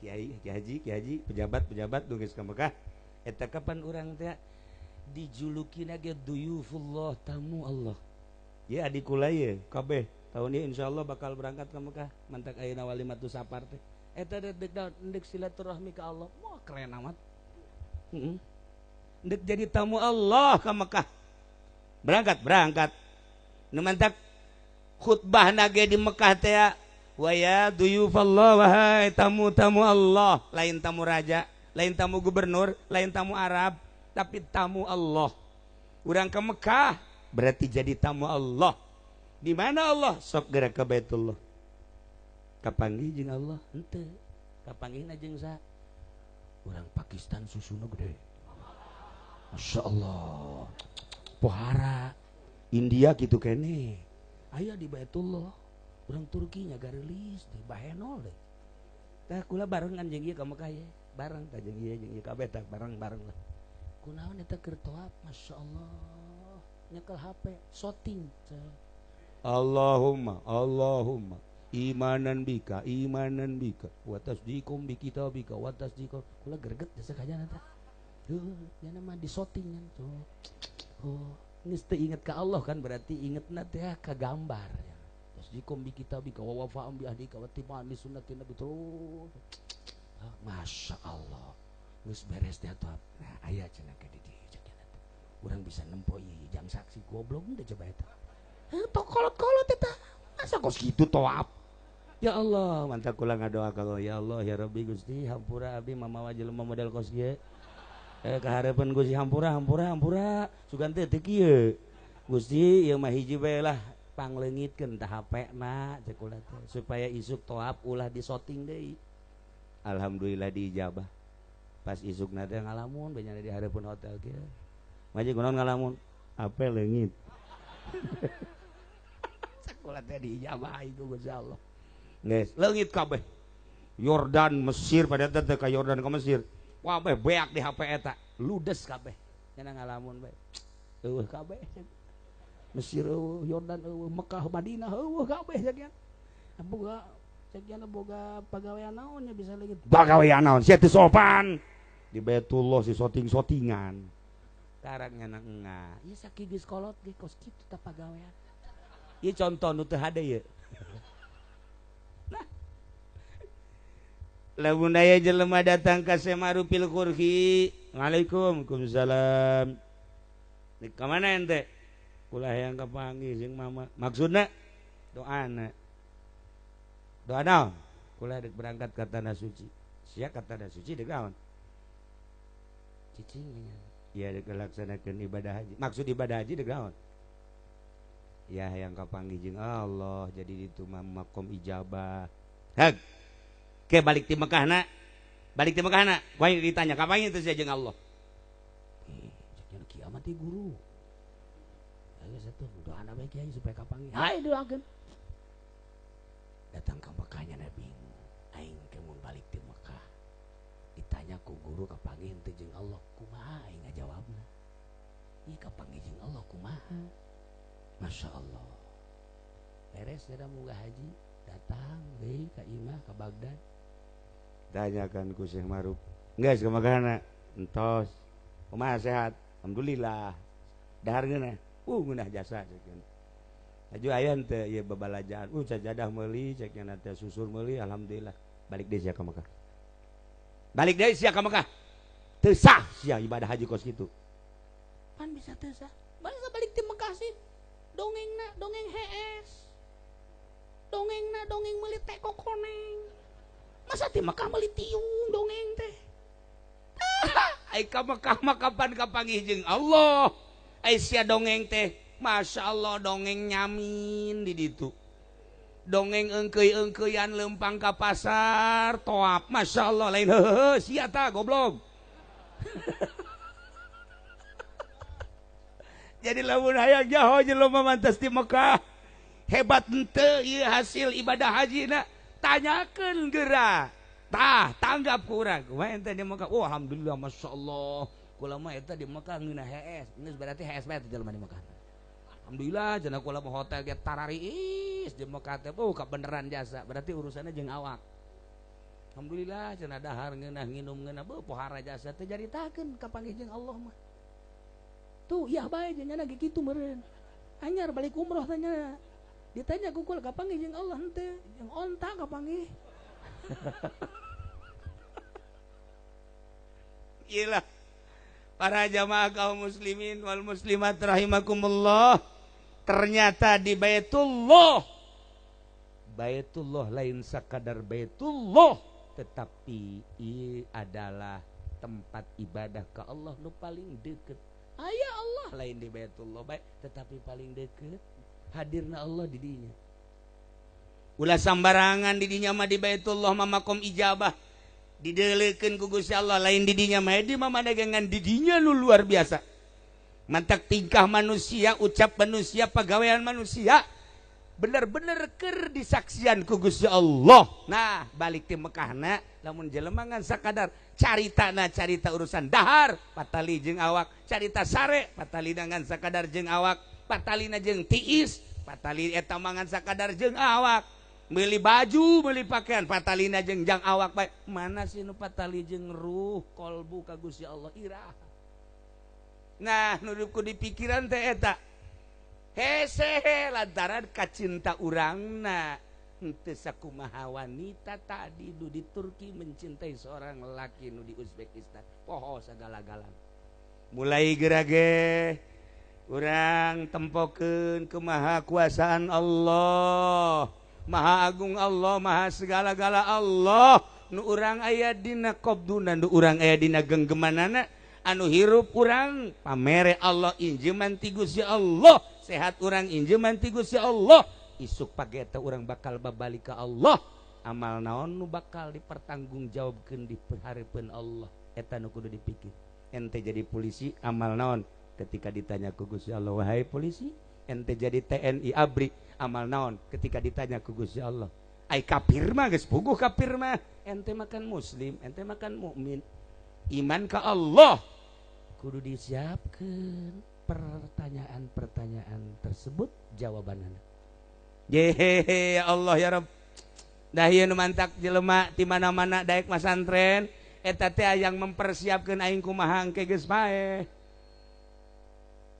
Kiai, kiai haji, kiai haji, pejabat-pejabat nu geus ka Mekah. Eta kapan urang teh dijulukina ge duyufullah, tamu Allah. Ya adik kula ye kabeh tahun ieu insyaallah bakal berangkat ke Mekah. Mantak ayeuna walimatu safar teh. Eta dek dek silaturahmi ka Allah. Wah keren amat. Heeh. Dek jadi tamu Allah ke Mekah. Berangkat, berangkat. Nu mantak khutbahna ge di Mekah teh wa ya duyufallah, wahai tamu-tamu Allah, lain tamu raja, lain tamu gubernur, lain tamu Arab, tapi tamu Allah. Urang ke Mekah berarti jadi tamu Allah. Di mana Allah? Sok gerak ke Baitullah. Kapanggih jeung Allah henteu. Kapanggihna jeung saha? Urang Pakistan susuna gede. Masya Allah. Pohara. India gitu kene. Aya di Baitullah. Urang Turki nya garelis deh, bahenol deh. Tah kula barengan jeung ieu ka Mekah ye. Bareng tah jeung ieu kabeh tah bareng-bareng lah. Kunaon eta keur tawaf? Masya Allah. Nyekel HP, shooting. Allahumma, Allahumma imanan bika, imanan bika, wa tasdiqum bi kitabika, wa tasdiqum. Kula greget jasa kajana tah. Heuh, nya mah di shooting kan tuh. Oh, geus teu inget ka Allah kan berarti ingetna teh ka gambar. Tasdiqum bi kitabika wa wafa'am bi ahdika wa tiba'an li sunnati nabi terus. Masya Allah. Geus beres teh atuh. Nah, aya cenah ka di dieu cenah teh. Urang bisa nempo ieu jang saksi goblok teh coba eta. Heuh, tok kolot-kolot eta. Masa kos kitu tawaf? Ya Allah, mantap kula ngadoa ka Allah, ya Allah ya Rabbi Gusti hampura abdi mamawa jelema model kos kieu. Kahareupeun Gusti hampura hampura hampura sugan teh teu kieu. Gusti ieu mah hiji bae lah. Pangleungitkeun tah HP na cek kula teh supaya isuk toap ulah disoting deui. Alhamdulillah diijabah. Pas isukna teh ngalamun bae di hareupeun hotel kieu. Maji kunaon ngalamun? HP leungit. Cek kula teh diijabah ku Gusti Allah. Geus leungit kabeh. Yordan Mesir pada teh ka Yordan ka Mesir. Wah beak di HP eta, ludes kabeh. Nya ngalamun bae. Eueuh kabeh. Mesir eueuh, Yordan eueuh, Mekah, Madinah eueuh kabeh sakian. Boga sakian boga pagawean naon nya bisa leungit. Pagawean naon sia teu sopan. Di Baitullah si soting-sotingan. Tarang nya engah. Ieu sakieu geus kolot ge kos kitu tah pagawean. Ieu contoh nu teu hade ieu. Nah. Lamun aya jelema datang ka Semarupil Kurhi, Waalaikum salam. Di ka mana ente? Kula hayang kapanggih jeung mama. Maksudna doana. Doa naon? Kula dek berangkat ka tanah suci. Sia ka tanah suci dek naon? Cicing nya. Ya dek laksanakeun ibadah haji. Maksud ibadah haji dek naon? Ya hayang kapanggih jeung Allah, jadi ditu mah makom ijabah. Hag. Ke balik ti Mekahna. Balik ti Mekahna, ku aing ditanya kapanggih teh sia jeung Allah? Cek kiamat teh guru. Satu doana bae kiai supaya kapanggih. Hai doakeun. Datang ka Mekahnya Nabi. Aing teh mun balik ti Mekah. Ditanya ku guru kapanggih henteu jeung Allah, kumaha aing ngajawabna? Ieu kapanggih jeung Allah kumaha? Masya Allah. Beres da munggah haji, datang deui ka imah ka Baghdad. Tanyakan ku Syekh Maruf. Geus ka Mekahna? Entos. Kumaha sehat? Alhamdulillah. Dahar geunah. Ngeunah jasa cek. Aju aya teu ieu babalajaan. Sajadah meuli cek nya teh susur meuli alhamdulillah. Balik deui sia ka Mekah. Balik deui sia ka Mekah. Teu sah sia ibadah haji kos kitu. Pan bisa teu sah. Balik balik ti Mekah sih. Dongengna dongeng hees. Dongengna dongeng meuli teko koneng. Masa ti Mekah meuli tiung dongeng teh. Ai ka Mekah mah kapan kapanggih jeung Allah. Aisyah dongeng teh, Masya Allah dongeng nyamin di ditu. Dongeng engkeuy-engkeuyan lempang ka pasar, toap, Masya Allah lain heuheuh sia tah goblok. Jadi lamun hayang jaho jelema mantas di Mekah, hebat henteu ieu hasil ibadah haji na, tanyakeun geura. Tah, tanggap ku urang. Kumaha ente di Mekah? Oh, alhamdulillah Masya Allah. Kula mah eta di Mekah ngeunah hees, geus berarti hees bae teh jelema di Mekah. Alhamdulillah cenah kula mah hotel ge tarariis di Mekah teh, oh kabeneran jasa, berarti urusanna jeung awak. Alhamdulillah cenah dahar ngeunah nginum ngeunah beuh pohara jasa teh jaritakeun kapanggih jeung Allah mah. Tuh iah bae jeung nya ge kitu meureun. Anyar balik umroh teh nya. Ditanya ku kula kapanggih jeung Allah henteu, jeung onta kapanggih. Iyalah. Para jamaah kaum muslimin wal muslimat rahimakumullah, ternyata di Baitullah, Baitullah lain sekadar Baitullah, tetapi ini adalah tempat ibadah ke Allah nu paling deket. Aya Allah lain di Baitullah baik, tetapi paling deket hadirna Allah di dinya. Ulah sambarangan di dinya mah di Baitullah mah makom ijabah. Dideleukeun ku Gusti Allah lain didinya mah di mah dagangan didinya lu luar biasa. Mantak tingkah manusia, ucap manusia, pagawean manusia bener-bener keur disaksian ku Gusti Allah. Nah, balik ti Mekahna lamun jelema ngan sakadar caritana carita urusan dahar patali jeung awak, carita sare patali ngan sakadar jeung awak, patalina jeung tiis, patali eta mah ngan sakadar jeung awak. Beli baju, beli pakaian, patalina jeung jang awak bae. Mana sih nu patali jeung ruh kolbu ka Gusti Allah irah. Nah, nu ku dipikiran teh eta. Hese lantaran kacinta urangna. Henteu sakumaha wanita tadi nu di Turki mencintai seorang lelaki nu di Uzbekistan. Poho sagala-galana. Mulai gerage urang tempokeun kemahakuasaan Allah. Maha Agung Allah, Maha segala-gala Allah. Nu urang aya dina qabduna, nu urang aya dina genggemanana, anu hirup urang pamere Allah injeman ti Gusti Allah Sehat urang injeman ti Gusti Allah. Isuk pagi eta urang bakal babalik ka Allah. Amal naon nu bakal dipertanggungjawabkeun di hareupeun Allah. Eta nu kudu dipikir. Ente jadi polisi amal naon ketika ditanya ku Gusti Allah, wahai polisi, ente jadi TNI ABRI amal naon ketika ditanya ku Gusti Allah. Ai kafir mah geus puguh kafir mah, ente makan muslim, ente makan mukmin. Iman ka Allah kudu disiapkeun pertanyaan-pertanyaan tersebut jawabanana. Jehehe ya Allah ya Rabb. Dah ieu nu mantak jelema ti mana-mana daek masantren eta teh yang mempersiapkeun aing kumaha engke geus paeh.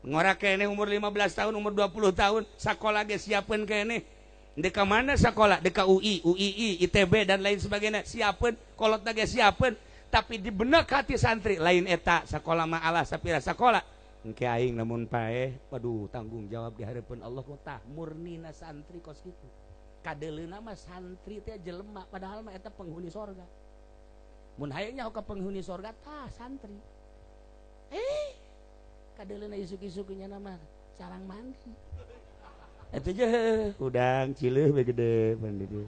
Ngora keneh umur 15 tahun, umur 20 tahun, sakola ge siapkeun keneh. Dek ka mana sakola? Dek ka UI, UII, ITB dan lain sebagainya. Siapkeun, kolotna ge siapkeun, tapi di benak hati santri lain eta sakola mah alah sapira sakola. Engke aing lamun paeh, waduh tanggung jawab di hareupeun Allah tah murnina santri kos kitu. Kadeleuna mah santri teh jelema padahal mah eta penghuni sorga. Mun hayang nyaho ka penghuni sorga tah santri. Kadeleuna isuk-isuk nya nama carang mandi. Eta je udang cileuh we gede mandi dieu.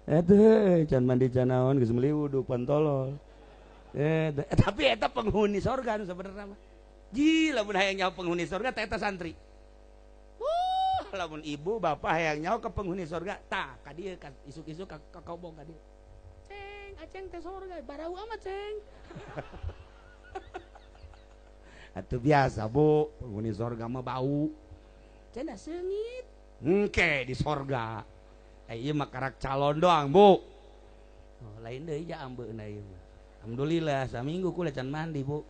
Eta can mandi can naon geus meuli wudhu pantolol. Tapi eta penghuni sorga nu sabenerna mah. Gila lamun hayang nyaho penghuni sorga tah eta santri. Lamun ibu bapak hayang nyaho ke penghuni sorga tah ka dieu ka isuk-isuk ka kobong ka dieu. Ceng, aceng teh sorga barau amat ceng. Atuh biasa bu, penghuni sorga mah bau. Cenah seungit. Engke di sorga. Ieu mah karak calon doang bu. Oh, lain deui ja ambeuna ieu mah. Alhamdulillah saminggu kula can mandi bu.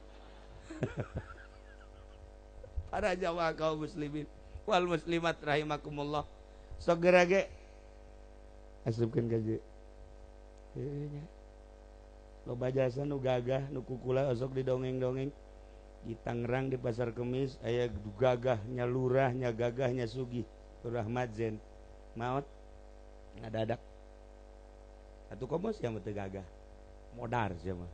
Para jamaah kaum muslimin wal muslimat rahimakumullah. Sok geura ge asupkeun ka dieu. Heuh nya. Loba jasa nu gagah nu kukula osok didongeng-dongeng. Di Tangerang di Pasar Kemis aya gagahnya lurahnya gagahnya sugih Lurah Madzen maot ngadadak atuh komo sia mah teu gagah modar sia mah.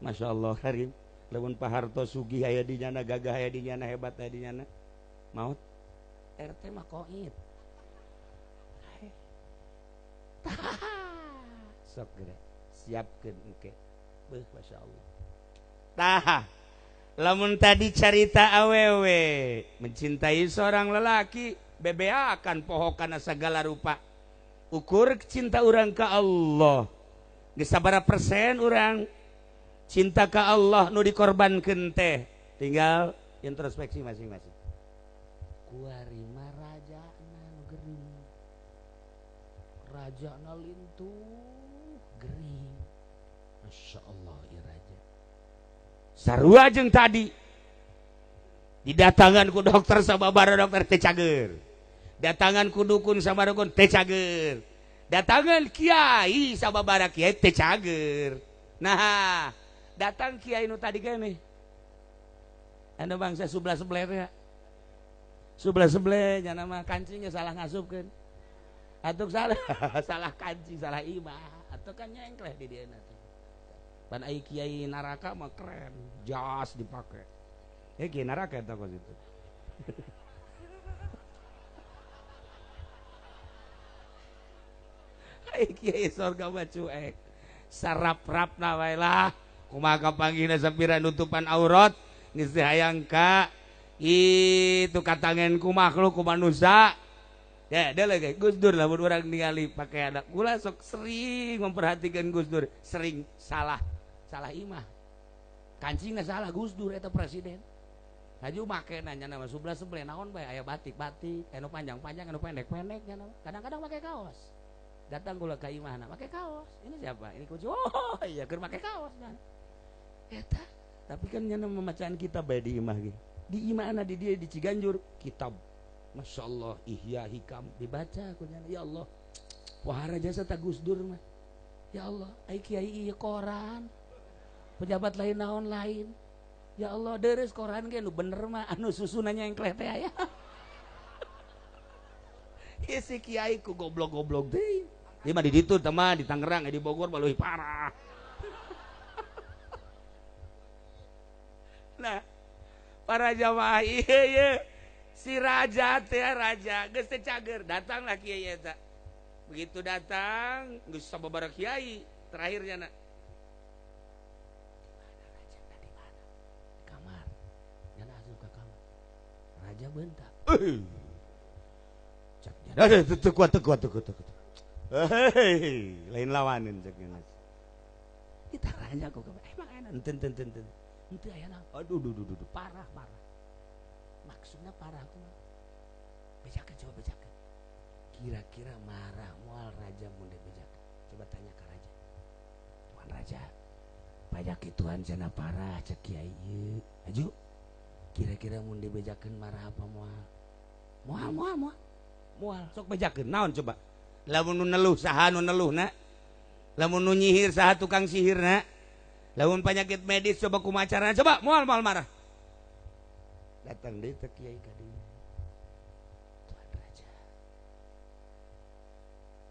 Masya Allah karim lamun Pak Harto sugih aya di nyana gagah aya di nyana hebat aya di nyana maot RT mah koit sok geura siapkeun engke beuh Masya Allah. Tah lamun tadi carita awewe mencintai seorang lelaki bebea akan poho kana segala rupa. Ukur cinta urang ka Allah geus sabaraha persen urang cinta ka Allah nu dikorbankeun teh, tinggal introspeksi masing-masing. Kuari mah rajana nu gering, rajana lintuh gering. Masya Allah ieu raja. Sarua jeung tadi didatangan ku dokter sababara dokter teh cager, datangan ku dukun sama dukun teh cager, datangan kiai sababara kiai teh cager. Nah datang kiai nu tadi keneh anu bangsa sebelah sebelah sebelah sebelah nya nama kancingnya salah ngasupkeun atuh salah salah kancing salah imah atuh kan nyengkleh di dieu teh. Pan ai kiai neraka mah keren, jas dipake. Kiai neraka eta kos itu. Ai kiai sorga mah cuek. Sarap-rapna wae lah. Kumaha kapanggihna sapira nutupan aurat geus teu hayang ka itu katangen ku makhluk ku manusia. Ya, dia lagi Gus Dur lah mun urang ningali pakaian. Kula sok sering memperhatikan Gus Dur, sering salah. Salah imah. Kancingna salah Gus Dur eta presiden. Haju make nanya nama sebelah sebelah naon bae aya batik-batik, anu panjang-panjang, anu pendek-pendek nya. Kadang-kadang make kaos. Datang kula ka imahna make kaos. Ini siapa? Ini kunci. Oh, iya keur make kaos nya. Eta, tapi kan nya memacaan kitab bae di imah ge. Di imahna di dieu di Ciganjur kitab. Masya Allah, Ihya Hikam dibaca ku nya. Ya Allah. Wahara jasa ta Gus Dur mah. Ya Allah, ai kiai ieu koran. Pejabat lain naon lain. Ya Allah, deres koran ge nu bener mah anu susunannya yang kleh teh aya. Ieu si kiai ku goblok-goblok deui. Ieu mah di ditu teh mah di Tangerang, di Bogor mah leuwih parah. Nah, para jamaah ieu ye Si raja teh raja geus teh cager, datanglah kiai eta. Begitu datang geus sababaraha kiai, terakhirnya na. Di mana raja? Di mana? Di kamar. Nyana asup ka kamar. Raja bentak. Cak nyana, teu kuat teu kuat teu kuat. Hei, lain lawanin cak nyana. Kita raja kok emang enak enten enten enten. Henteu aya naon. Aduh duh duh duh parah parah. Maksudnya parah kumaha? Bejakeun coba bejakeun. Kira-kira marah moal raja mun dibejakeun. Coba tanya ke raja. Tuan raja, pajak Tuhan cenah parah cek kiai ieu. Aju. Kira-kira mun dibejakeun marah apa moal? Moal moal moal. Moal sok bejakeun naon coba? Lamun nu neluh saha nu neluhna? Lamun nu nyihir saha tukang sihirna? Lamun penyakit medis coba kumaha carana? Coba moal moal marah. Datang deui teh kiai ka dieu. Tuan raja.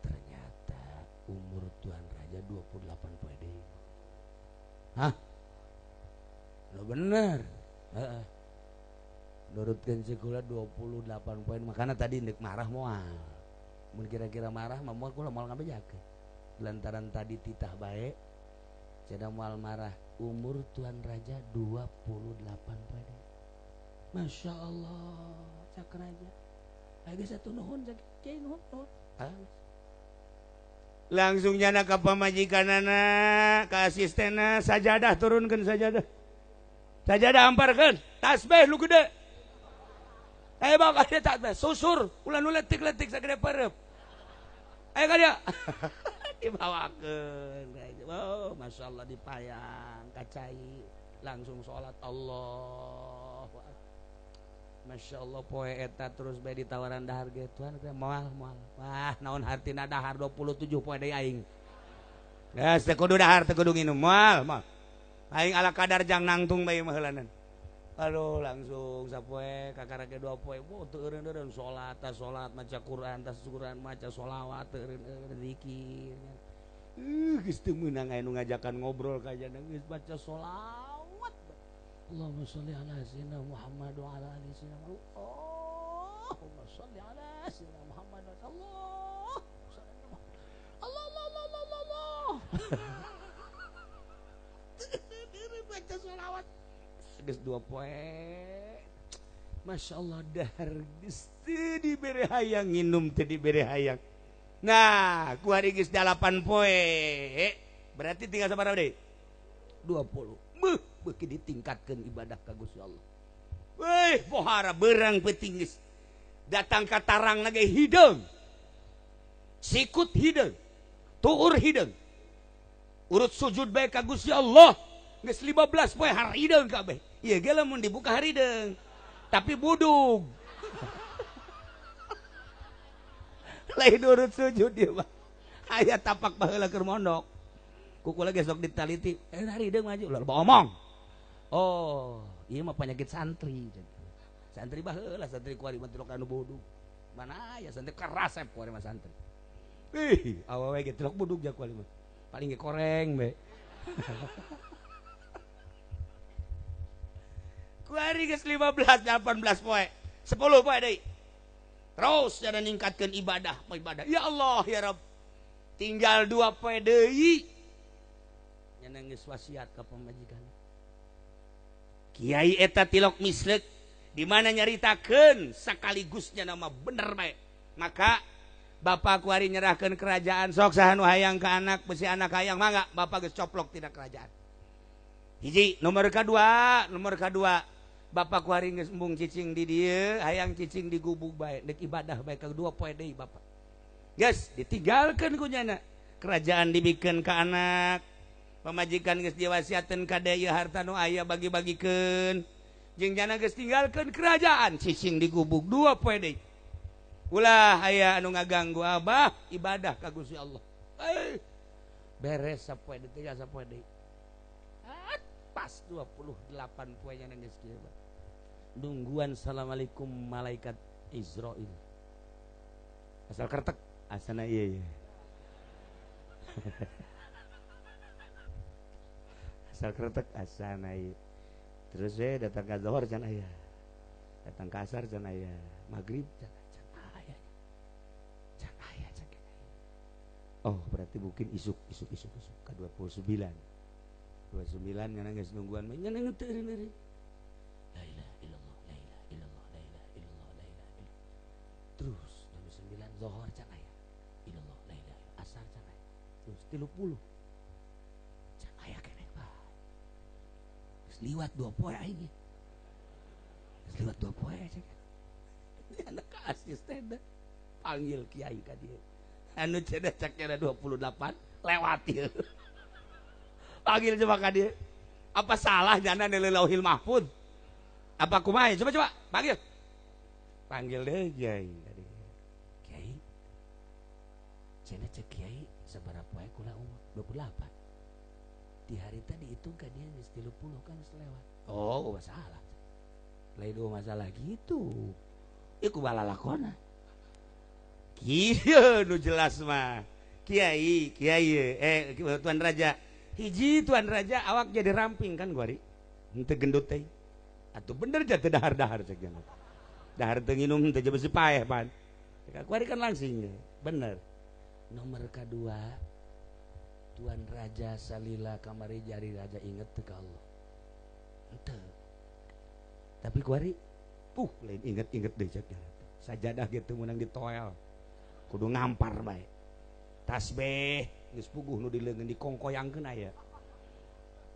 Ternyata umur tuan raja 28 poe deui. Hah? Lo bener. Heeh. Nurutkeun sekolah 28 poin makana tadi ndek marah moal. Mun kira-kira marah mah moal kula moal ngabejakeun. Lantaran tadi titah bae cenah moal marah. Umur tuan raja 28 poe deui. Masya Allah, cak raja. Lagi satu nuhun, cak kiai nuhun, nuhun. Langsung nyana ka pamajikanana, ka asistena, sajadah turunkeun sajadah. Sajadah amparkeun, tasbih lu gede. Ayo bawa ka tasbih, susur, ulah nu letik-letik sagede pareup. Ayo ka dia. Dibawakeun. Oh, Masya Allah dipayang, kacai, langsung sholat Allah. Masya Allah poe eta terus bae ditawaran dahar ge tuan teh moal moal. Wah, naon hartina dahar 27 poe deui aing. Geus teu kudu dahar teu kudu nginum moal moal. Aing ala kadar jang nangtung bae mah heulanan. Aduh langsung sapoe kakara ge 2 poe. Wah teu eureun-eureun salat tas salat maca Quran tas Quran maca sholawat teu eureun-eureun zikir. Geus teu meunang aya nu ngajakan ngobrol ka jana geus baca sholawat. Allahumma sholli ala sayyidina Muhammad wa ala ali sayyidina Muhammad. Allahumma sholli ala sayyidina Muhammad wa Allah. Allah Allah Allah Allah Allah. Baca sholawat. Geus 2 poe. Masya Allah dahar geus teu dibere hayang nginum teu dibere hayang. Nah, ku hari geus 8 poe. Berarti tinggal sabaraha deui? 20. Beuh, beuki ditingkatkeun ibadah ka Gusti Allah. Weh, pohara berang peuting geus. Datang ka tarang lagi hideung. Sikut hideung. Tuur hideung. Urut sujud bae ka Gusti Allah. Geus 15 poe harideung kabeh. Ieu ge lamun dibuka harideung. Tapi budug. Lain urut sujud ieu mah. Aya tapak baheula keur mondok. Kuku lagi sok ditaliti, harideung maju ulah loba omong. Oh, ieu mah penyakit santri. Santri baheula santri kuari mah tilok anu budug. Mana aya santri karasep kuari mah santri. Ih, awewe ge tilok budug ja kuari mah. Paling ge koreng be. Kuari geus 15 18 poe. 10 poe deui. Terus jana ningkatkeun ibadah, ibadah. Ya Allah ya Rabb. Tinggal 2 poe deui. Nyana geus wasiat ka pamajikan. Kiai eta tilok mislek di mana nyaritakeun sakaligusnya nama bener bae. Maka bapak kuari nyerahkeun kerajaan sok saha nu hayang ka anak besi anak hayang mangga bapak geus coplok tina kerajaan. Hiji nomor kadua bapak kuari geus embung cicing di dieu hayang cicing di gubuk bae deuk ibadah bae ka 2 poe deui bapak. Geus ditinggalkeun ku nyana. Kerajaan dibikeun ka anak. Pamajikan geus diwasiatkeun ka deui harta nu aya bagi-bagikeun. Jeung jana geus tinggalkeun kerajaan cicing di gubuk 2 poe deui. Ulah aya anu ngaganggu abah ibadah ka Gusti Allah. Beres sapoe deui tinggal sapoe deui. Pas 28 poe nya geus kieu. Nungguan assalamualaikum malaikat Israil. Asal kertek asana ieu ieu. Asal kretek asana ieu. Terus we datang ka zuhur can aya. Datang ka asar can aya, maghrib can aya. Can aya can. Oh, berarti mungkin isuk isuk isuk isuk ka 29. 29 ngana geus nungguan mah nya teu eureun. La ilaha illallah, la ilaha illallah, la ilaha illallah, la ilaha illallah. Terus 29 zuhur can aya. Illallah, la ilaha illallah. Asar can aya. Terus 30. Can aya keneh bae. Geus liwat 2 poe aing. Geus liwat 2 poe cek. Anak ka asisten panggil kiai ka dieu. Anu cenah cak 28 lewat ieu. Panggil coba ka dieu. Apa salah jana nilai Lauhil Mahfud? Apa kumaha? Coba coba panggil. Panggil deh kiai. Kiai. Cenah cek kiai sabaraha poe kula umur 28. Di hari tadi dihitung ka dia geus 30 kan geus lewat. Oh, masalah. Lain dua masalah gitu. Ieu kumaha lalakona. Kieu nu jelas mah. Kiai, kiai Tuan Raja. Hiji Tuan Raja awak jadi ramping kan guari. Henteu gendut teh. Atuh bener ja teu dahar-dahar cek nya. Dahar teu nginum teu besi paeh pan. Kuari kan langsing. Bener. Nomor kedua Tuan Raja salila kamari jari raja inget teu ka Allah. Henteu. Tapi kuari lain inget-inget deui cek nya. Sajadah gitu meunang ditoel. Kudu ngampar bae. Tasbih geus puguh nu dileungeun dikongkoyangkeun aya.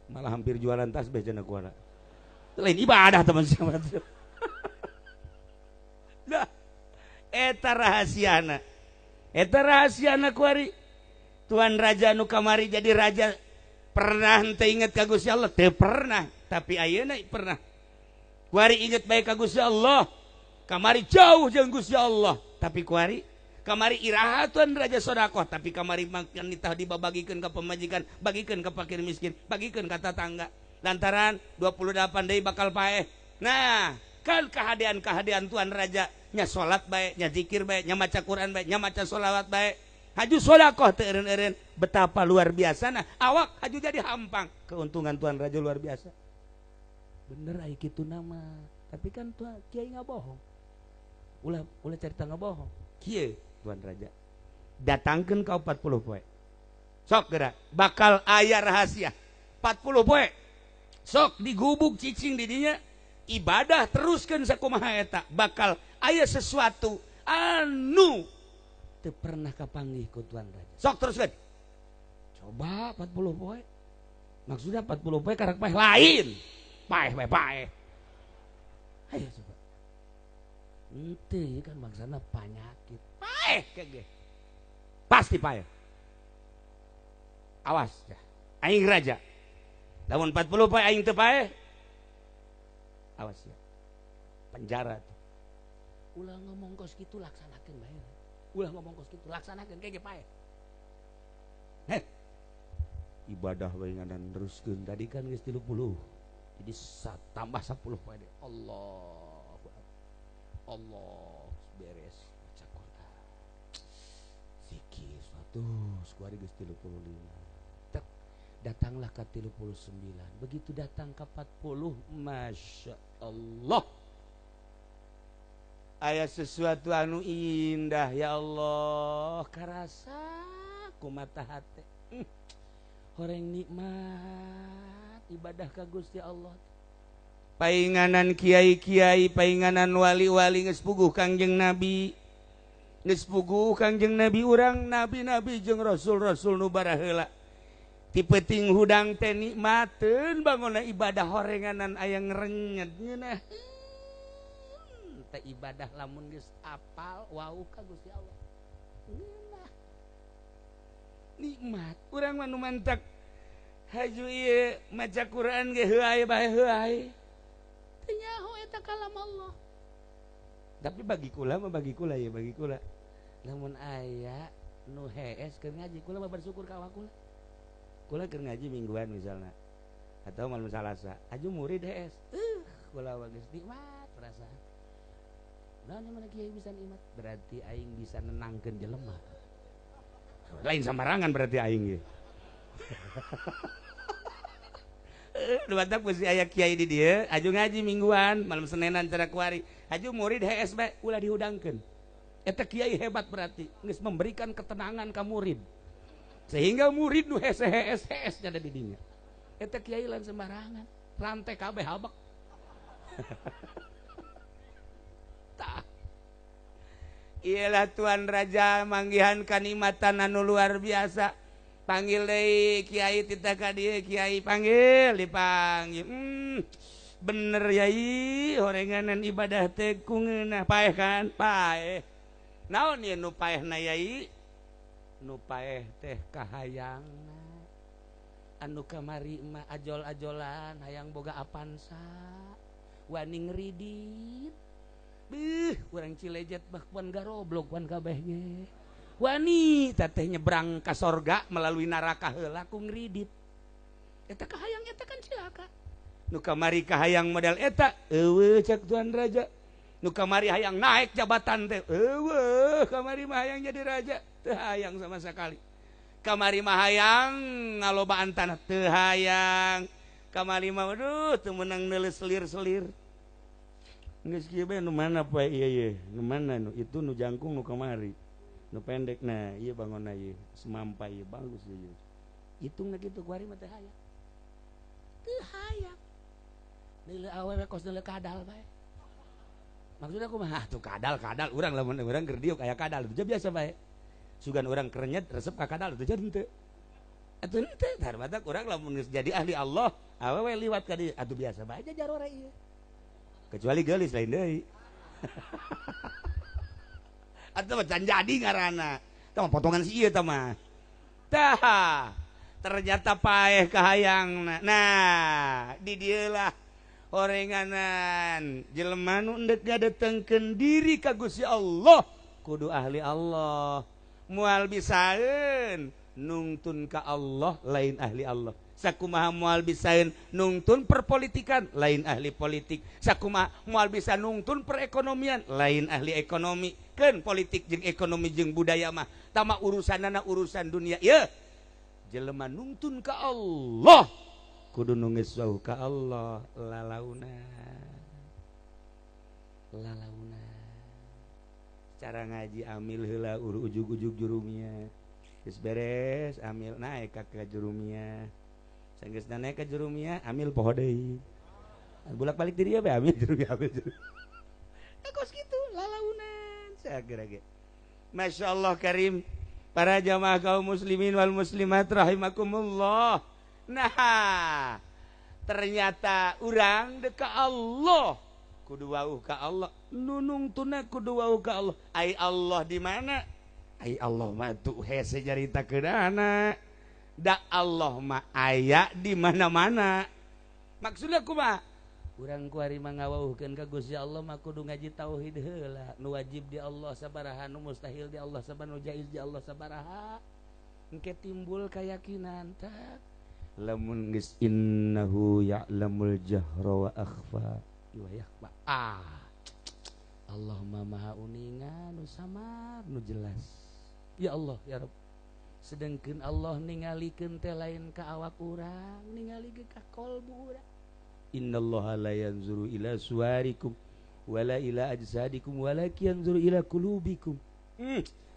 Malah hampir jualan tasbih cenah kuara. Lain ibadah teman siapa. Nah, eta rahasiana. Eta rahasiana kuari. Tuan Raja nu kamari jadi raja pernah henteu inget ka Gusti Allah? Teu pernah, tapi ayeuna pernah. Kuari inget bae ka Gusti Allah. Kamari jauh jeung Gusti Allah, tapi kuari kamari iraha Tuan Raja sodakoh, tapi kamari makan nitah dibabagikeun ka pemajikan, bagikeun ka fakir miskin, bagikeun ka tatangga. Lantaran 28 deui bakal paeh. Nah, kan kahadean-kahadean Tuan Raja nya salat bae, nya zikir bae, nya maca Quran bae, nya maca sholawat bae. Haju sodakoh teu eureun-eureun, betapa luar biasa nah awak haju jadi hampang. Keuntungan Tuan Raja luar biasa. Bener ai kitu nama, tapi kan Tuan Kiai ngabohong. Ulah ulah cerita ngabohong. Kieu Tuan Raja datangkeun ka 40 poe. Sok geura bakal aya rahasia. 40 poe. Sok digubuk cicing di dinya ibadah teruskeun sakumaha eta bakal aya sesuatu anu teu pernah kapanggih ku Tuan Raja. Sok teruskeun. Coba 40 poe. Maksudnya 40 poe karak paeh lain. Paeh paeh paeh. Ayo coba. Henteu kan bangsana panyakit. Paeh kege. Pasti paeh. Awas ya. Aing raja. Lamun 40 poe aing teu paeh. Awas ya. Penjara tuh. Ulah ngomong kos kitu laksanakeun bae. Ulah ngomong kos kitu laksanakeun kege paeh. Heh. Ibadah bae ngadan teruskeun tadi kan geus 30. Jadi tambah 10 poe deui. Allah Allah beres baca Quran zikir suatu kuari geus 35 tek datanglah ke 39 begitu datang ke 40 Masya Allah aya sesuatu anu indah ya Allah karasa ku mata hate horeng nikmat ibadah ka Gusti Allah. Painganan kiai-kiai, painganan wali-wali geus puguh Kangjeng Nabi. Geus puguh Kangjeng Nabi urang nabi-nabi jeung rasul-rasul nu baraheula. Ti peuting hudang teh nikmateun bangona ibadah horenganan aya ngrenyet ngeunah. Teh ibadah lamun geus apal wauh ka Gusti Allah. Ngeunah. Nikmat urang mah nu mantak haju ieu maca Quran ge heuay bae heuay. Teu nyaho eta kalam Allah. Tapi bagi kula mah bagi kula ya bagi kula. Lamun aya nu hees keur ngaji kula mah bersyukur ka awak kula. Kula keur ngaji mingguan misalnya atau malam Salasa, aju murid hees. Kula mah geus nikmat perasaan. Nah, mana kiai bisa nikmat? Berarti aing bisa nenangkeun jelema. Lain sembarangan berarti aing ge. Lu batak mesti aya kiai di dieu, aju ngaji mingguan, malam Senenan cara kuari, Haju murid hees bae ulah dihudangkeun. Eta kiai hebat berarti geus memberikan ketenangan ka murid. Sehingga murid nu hese hees hees nya di dinya. Eta kiai lain sembarangan, rantai kabeh habek. Tah. Iyalah Tuan Raja manggihan kanikmatan anu luar biasa. Panggil deui kiai titah ka dieu, kiai panggil, dipanggil. Bener yai, horenganan ibadah teh ku ngeunah paeh kan? Paeh. Naon ieu nu paehna yai? Nu paeh teh kahayangna. Anu kamari mah ajol-ajolan hayang boga Avanza, wani ngridit. Beuh, urang Cilejet bah wan garoblok wan kabeh ge. Wani teteh nyebrang ka sorga melalui neraka heula ku ngridit. Eta kahayang eta kan cilaka. Nu kamari kahayang model eta eueuh cek Tuan Raja. Nu kamari hayang naik jabatan teh eueuh, kamari mah hayang jadi raja teu hayang sama sekali. Kamari mah hayang ngalobaan tanah teu hayang. Kamari mah aduh teu meunang neuleus selir-selir. Geus kieu bae nu mana poe ieu ye, nu mana nu itu nu jangkung nu kamari. Nu pendek nah ieu bangunna ieu semampai ieu bagus ieu. Hitungna kitu kuari mah teu hayang. Teu hayang. Neuleuh awewe kos neuleuh kadal bae. Maksudna kumaha? Tuh kadal-kadal urang lamun urang keur diuk aya kadal teu biasa bae. Sugan urang kerenyet resep ka kadal teu jadi henteu. Atuh henteu tar batak urang lamun geus jadi ahli Allah, awewe liwat ka dieu atuh biasa bae jarore ieu. Kecuali geulis lain deui. Atuh mah can jadi ngaranna. Tah potongan si ieu tah mah. Tah, ternyata paeh kahayangna. Nah, di dieu lah horenganan jelema nu endek ngadetengkeun diri ka Gusti Allah kudu ahli Allah. Moal bisaeun nungtun ka Allah lain ahli Allah. Sakumaha moal bisaeun nungtun perpolitikan lain ahli politik. Sakumaha moal bisa nungtun perekonomian lain ahli ekonomi. Keun politik jeung ekonomi jeung budaya mah tama urusanana urusan dunia. Ye jelema nungtun ka Allah kudu nu geus wauh ka Allah lalauna. Lalauna. Cara ngaji amil heula ujug-ujug jurumia. Geus beres amil naik ka jurumia. Sanggeus naik ka jurumia amil poho deui. Bolak-balik di dieu bae amil jurumia amil jurumia. Kos kitu lalaunan sageura ge. Masyaallah karim para jamaah kaum muslimin wal muslimat rahimakumullah. Nah, ternyata urang dek ka Allah kudu wauh ka Allah, nu nungtuna kudu wauh ka Allah. Ai Allah di mana? Ai Allah mah tuh hese nyaritakeunana. Da Allah mah aya di mana-mana. Maksudna kumaha? Urang kuari mah ngawauhkeun ka Gusti Allah mah kudu ngaji tauhid heula. Nu wajib di Allah sabaraha, nu mustahil di Allah sabaraha, nu jaiz di Allah sabaraha. Engke timbul keyakinan tak lamun geus innahu ya'lamul jahra wa akhfa wa yakhfa. Ah, Allah maha uninga nu samar nu jelas. Ya Allah ya Rabb. Sedengkeun Allah ningalikeun teh lain ka awak urang, ningalikeun ka kolbu urang. Innallaha la yanzuru ila suwarikum wala ila ajsadikum walakin yanzuru ila qulubikum.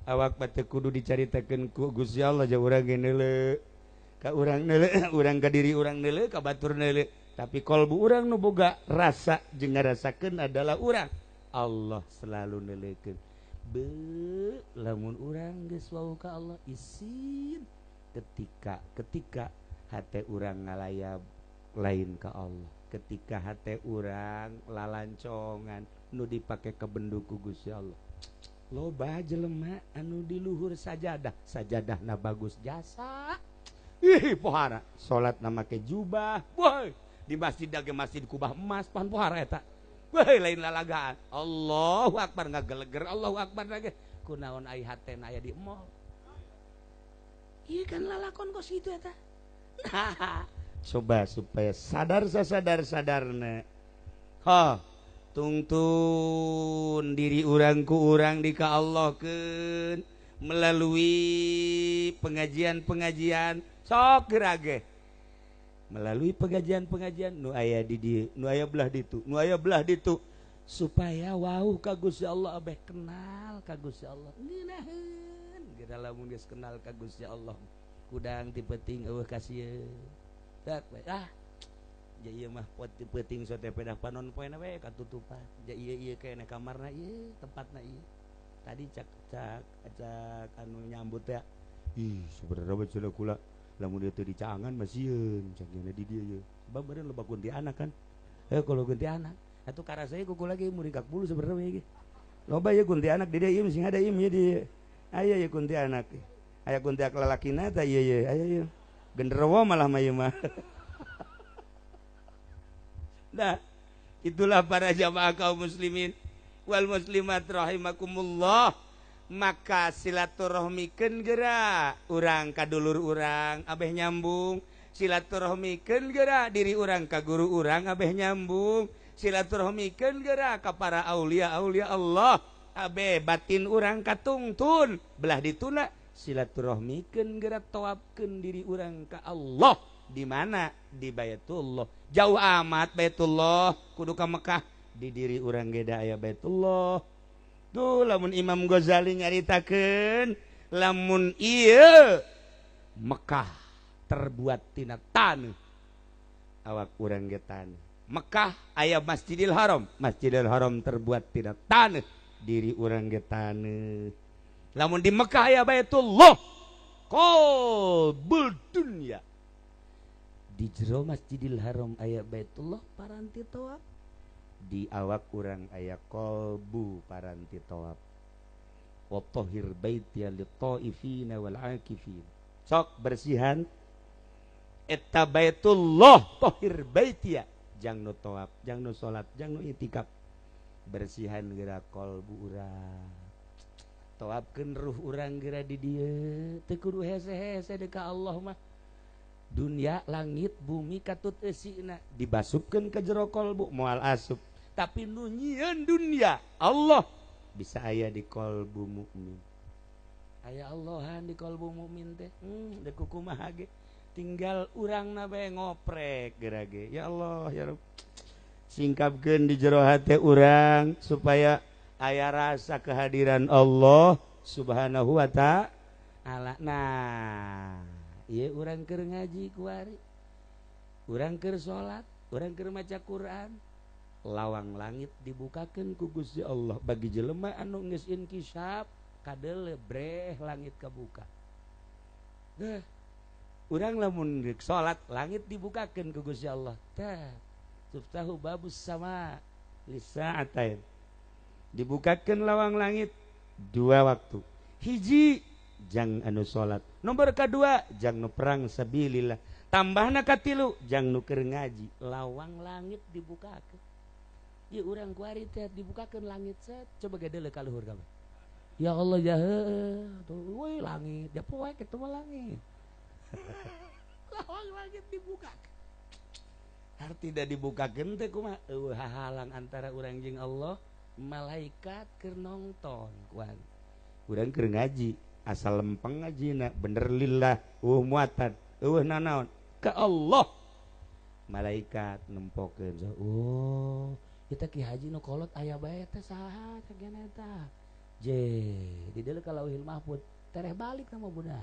Awak mah teu kudu dicaritakeun ku Gusti Allah ja urang ge neuleuh. Ka urang neuleuh, urang ka diri urang neuleuh, ka batur neuleuh. Tapi kolbu urang nu boga rasa jeung ngarasakeun adalah urang. Allah selalu neuleukeun. Beuh, lamun urang geus wauh ka Allah isin ketika hate urang ngalayab lain ka Allah. Ketika hate urang lalancongan nu dipake kabendu ku Gusti Allah. Loba jelema anu di luhur sajadah, sajadahna bagus jasa. Ih, pohara salat na make jubah. Woi, di masjid ge masjid kubah emas pan pohara eta. Woi, lain lalagaan. Allahu akbar ngageleger, Allahu akbar lagi. Kunaon ai hatena aya di mall. Ieu kan lalakon kos kitu eta. Nah, coba supaya sadar sasadar-sadarna. Ha, tungtun diri urang ku urang di ka Allahkeun melalui pengajian-pengajian sok geura ge. Melalui pengajian-pengajian nu aya di dieu, nu aya belah ditu, nu aya belah ditu. Supaya wau ka Gusti Allah abeh kenal ka Gusti Allah. Ngeunaheun geura lamun geus kenal ka Gusti Allah. Kudang ti peuting eueuh kasieun. Tak we ah. Ja ieu mah pot ti peuting sote pedah panon poena we katutupan. Ja ieu ieu keneh kamarna ieu tempatna ieu. Tadi cak cak cak anu nyambut teh. Ih, sebenarnya mah cenah kula lamun ieu teu dicaangan mah sieun cak nya di dieu ye. Sebab beureun loba kuntianak kan. Kalau kuntianak atuh karasa kuku lagi muringkak bulu sebenarnya ge. Loba ye kuntianak di dieu ieu sing ada ieu di aya ye kuntianak. Aya kuntianak lalakina tah ieu ye aya ye. Genderuwo malah mah ieu mah. Nah, itulah para jamaah kaum muslimin wal muslimat rahimakumullah. Maka silaturahmikeun geura urang ka dulur urang abeh nyambung, silaturahmikeun geura diri urang ka guru urang abeh nyambung, silaturahmikeun geura ka para aulia-aulia Allah abeh batin urang katungtun belah dituna, silaturahmikeun geura tawafkeun diri urang ka Allah. Di mana? Di Baitullah. Jauh amat Baitullah kudu ka Mekah, di diri urang ge da aya Baitullah. Tuh lamun Imam Ghazali nyaritakeun lamun ieu Mekah terbuat tina taneuh, awak urang ge taneuh. Mekah aya Masjidil Haram, Masjidil Haram terbuat tina taneuh, diri urang ge taneuh. Lamun di Mekah aya Baitullah, qalbul dunya. Di jero Masjidil Haram aya Baitullah paranti tawaf, di awak urang aya qalbu paranti tawaf. Wa tahhir baitiya lit-taifina wal akifin. Sok bersihan eta Baitullah, tahhir baitiya jang nu tawaf, jang nu salat, jang nu itikaf. Bersihan geura qalbu urang. Tawafkeun ruh urang geura di dieu, teu kudu hese-hese deui ka Allah mah. Dunia langit bumi katut eusina dibasupkeun ka jero qalbu moal asup. Tapi nu nyieun dunia Allah bisa aya di qalbu mukmin. Aya Allahan di qalbu mukmin teh. Deuk kumaha ge tinggal urangna bae ngoprek geura ge. Ya Allah ya Rabb. Singkapkeun di jero hate urang supaya aya rasa kehadiran Allah Subhanahu wa ta'ala. Nah, ieu urang keur ngaji kuari, urang keur salat, urang keur maca Quran, lawang langit dibukakeun ku Gusti Allah bagi jelema anu geus inkisaf kadele breh langit kabuka. Deh, urang lamun rek salat langit dibukakeun ku Gusti Allah. Tah, tuftahu babus sama lisa'atain. Dibukakeun lawang langit dua waktu. Hiji jang anu salat, nomor kedua jang nu perang sabilillah, tambahna katilu jang nu keur ngaji. Lawang langit dibukakeun. Ieu urang kuari teh dibukakeun langit set, coba ge deuleu ka luhur kabeh. Ya Allah ya heueuh, tuh euy langit, ya poek kitu mah langit. Lawang langit dibukakeun. Arti da dibukakeun teh kumaha? Eueuh hahalang antara urang jeung Allah, malaikat keur nongton kuari. Urang keur ngaji, asal lempeng ngajina bener lillah, eueuh muatan, eueuh nanaon ka Allah. Malaikat nempokeun, oh, kita Ki Haji nu kolot aya bae teh saha cek eta. Je, di dieu ka Lauhil Mahfud, tereh balik sama budak.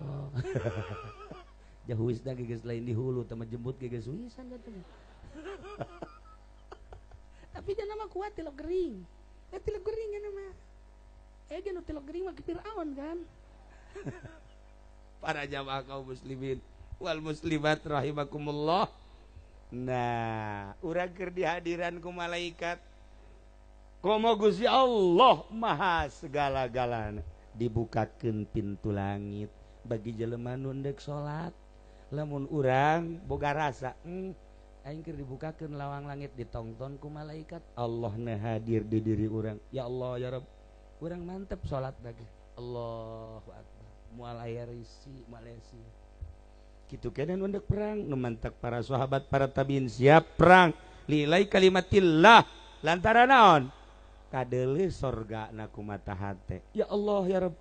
Oh. Jahuisna ge geus lain di hulu, teh jembut ge geus huisan katanya. Tapi dia nama kuat tilok gering. Tilok gering kan mah. Ge nu tilok gering mah ke Firaun kan. Para jamaah kaum muslimin wal muslimat rahimakumullah. Nah, urang keur dihadiran ku malaikat. Komo Gusti Allah maha segala-galana. Dibukakeun pintu langit bagi jelema nu endek salat. Lamun urang boga rasa, aing keur dibukakeun lawang langit ditongton ku malaikat. Allah na hadir di diri urang. Ya Allah ya Rabb. Urang mantep salat lagi. Allahu akbar. Moal aya risi, moal aya sia. Kitu keneh nu endek perang, nu mantak para sahabat, para tabiin siap perang lilai kalimatillah lantaran naon? Kadeuleu sorga na ku mata hate. Ya Allah ya Rabb.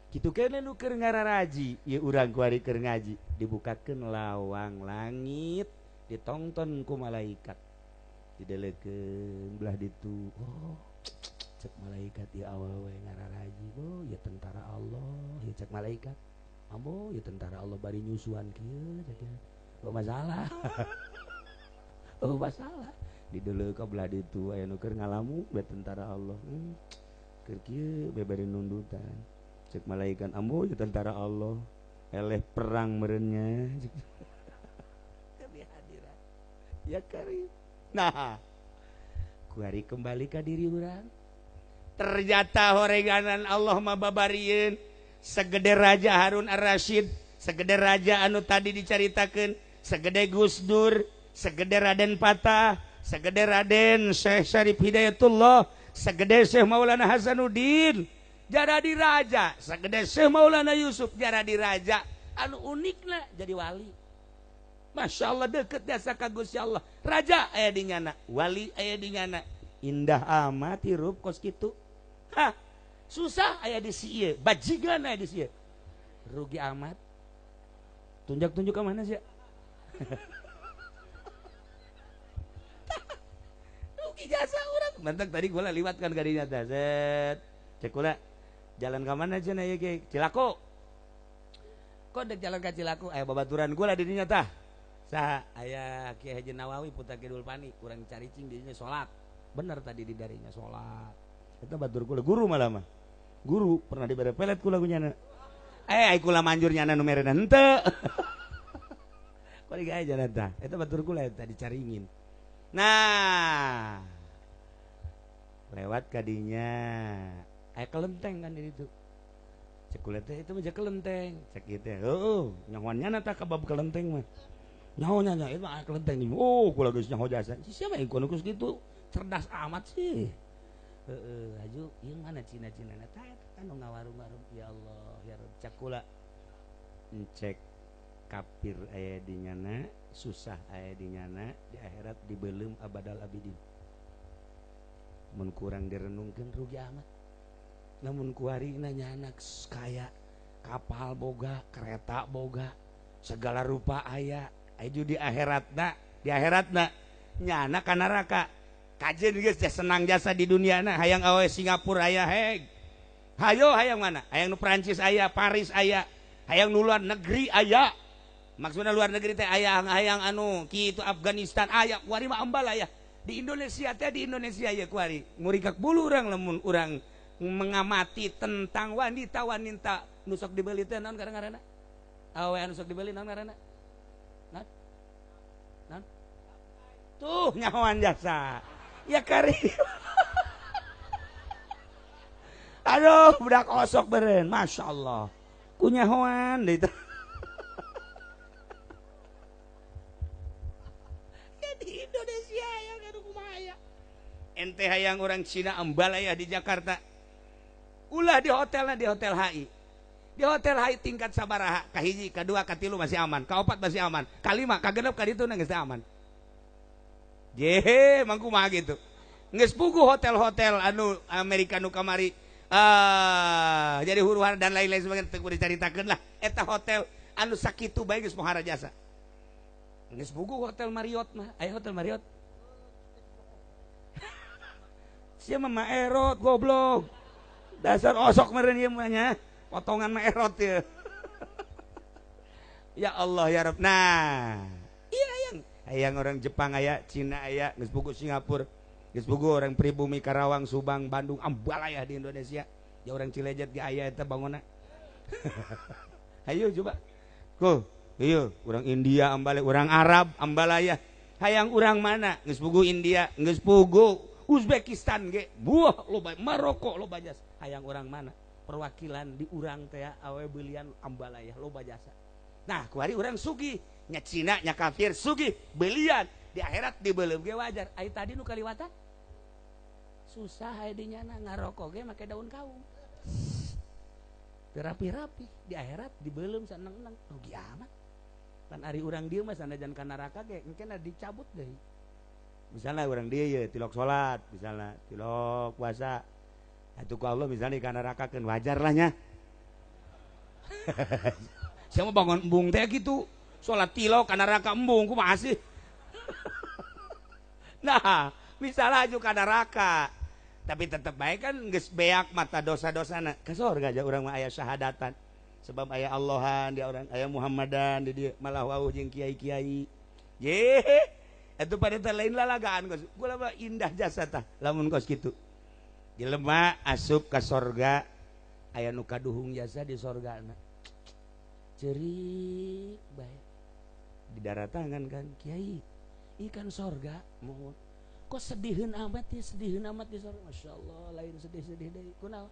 Kitu keneh nu keur ngararaji, ieu urang kuari keur ngaji, dibukakeun lawang langit, ditongton ku malaikat. Didelekeun belah ditu. Oh, cek malaikat ieu awewe ngararaji. Oh, ya tentara Allah, ya cek malaikat. Ambo, ya tentara Allah bari nyusuan kieu cek. Oh masalah. Oh masalah. Didelek ka belah ditu aya nu keur ngalamu be tentara Allah. Keur kieu be bari nundutan. Cek malaikat ambo ya tentara Allah. Eleh perang meureunnya. Hadirat. Ya karim. Nah, kuari kembali ka diri urang. Ternyata horeganan Allah mah babarieun segede Raja Harun Ar-Rasyid, segede raja anu tadi dicaritakeun, segede Gus Dur, segede Raden Patah, segede Raden Syekh Syarif Hidayatullah, segede Syekh Maulana Hasanuddin, jaradi raja, segede Syekh Maulana Yusuf jaradi raja, anu unikna jadi wali. Masya Allah deket jasa ka Gusti Allah. Raja aya di nyana, wali aya di nyana. Indah amat hirup kos kitu. Hah, susah aya di sieu, bajigan aya di sieu. Rugi amat. Tunjuk-tunjuk ke mana sih? Rugi jasa urang. Mantak tadi gua liwat kan kadinya teh. Set. Cek kula jalan ka mana cenah ieu ge? Cilako. Kok dek jalan ka Cilako aya babaturan gua lah di dinya tah. Saha aya Kiai Haji Nawawi putra Kidul Pani kurang caricing dinya salat. Bener tadi di darinya salat. Eta batur kula guru malah mah. Guru pernah dibere pelet kula ku nyana. Ai kula manjur nyana nu merena henteu. Kok digae jalan tah. Eta batur kula eta dicaringin. Nah, lewat kadinya aya kelenteng kan di ditu. Cek kula teh itu mah kelenteng. Cek kieu teh. Heueuh, nyahoan nyana tah ka bab kelenteng mah. Nyaho nya itu mah kelenteng. Oh, kula geus nyaho jasa. Siapa yang kono geus kitu? Cerdas amat sih. Heeh, aju ieu mana Cina-Cina tah eta nu ngawarung-warung. Ya Allah, ya Rabb. Cek kula encek kafir aya di nyana, susah aya di nyana, di akhirat dibeuleum abadal abidin. Mun kurang direnungkeun rugi amat. Namun kuarina nyana kaya kapal boga, kereta boga, segala rupa aya. Aju di akhiratna nyana ka neraka. Kajeun geus senang jasa di duniana, hayang awe Singapura aya heg. Hayo hayang mana? Hayang nu Prancis aya, Paris aya, hayang nu luar negeri aya. Maksudna luar negeri teh aya hayang anu kitu Afghanistan aya, kuari mah ambal aya. Di Indonesia teh di Indonesia ya kuari. Murikak bulu urang lamun urang mengamati tentang wanita-wanita nu sok dibeli teh naon ngaranna? Awe anu sok dibeli naon ngaranna? Naon? Naon? Tuh nyahoan jasa. Ya kari. Aduh, budak osok beren, Masya Allah. Kunyahoan itu. Ya di Indonesia ya aduh kumaha ya. Ente hayang orang Cina ambalaya di Jakarta. Ulah di hotelna di hotel HI. Di hotel HI tingkat sabaraha, kahiji, kadua, katilu masih aman, kaopat masih aman, kalima, kagenep, kaditu geus aman. Jehe, mangku mah gitu. Geus puguh hotel-hotel anu Amerika nu kamari jadi huru-hara dan lain-lain sebagainya teu kudu dicaritakeun lah. Eta hotel anu sakitu bae geus pohara jasa. Geus puguh hotel Marriott mah, aya hotel Marriott. Sia mah erot goblok. Dasar osok meureun ieu mah nya. Potongan mah erot ieu. Ya Allah ya Rabb. Nah, iya hayang. Hayang orang Jepang aya, Cina aya, geus puguh Singapura. Geus puguh orang pribumi Karawang, Subang, Bandung, ambalaya di Indonesia. Ya orang Cilejet ge aya eta bangunna. Hayu coba. Ku, ieu urang India ambalaya, urang Arab ambalaya. Hayang urang mana? Geus puguh India, geus puguh Uzbekistan ge. Buah loba Maroko loba jasa. Hayang urang mana? Perwakilan di urang teh awe beulian ambalaya loba jasa. Nah, kuari urang sugih, nya Cina nya kafir sugih, beulian di akhirat dibeuleum ge wajar. Ai tadi nu kaliwatan susah aya di nyana ngarokok ge make daun kaung. Teu rapi-rapi di akhirat dibeuleum saneng-eneng rugi amat. Pan ari urang dieu mah sanajan ka neraka ge engke dicabut deui. Misalnya urang dieu ye tilok salat, misalnya tilok puasa. Atuh ku Allah misalnya ka neraka keun wajar lah nya. Saya mau bangun embung teh gitu. Salat tilok ka neraka embung kumaha sih? Nah, bisa laju ka neraka. Tapi tetep bae kan geus beak mata dosa-dosana. Ka sorga aja urang mah aya syahadatan. Sebab aya Allahan di orang, aya Muhammadan di dieu, malah wauh jeung kiai-kiai. Ye, itu pada teh lain lalagaan kos. Gua mah indah jasa tah lamun kos kitu. Jelema asup ka sorga aya nu kaduhung jasa di sorgana. Cerik bae. Di daratangan kan kiai, ikan sorga mohon. Kok sediheun amat ya, sediheun amat di sorga. Masya Allah, lain sedih-sedih deui. Kunaon?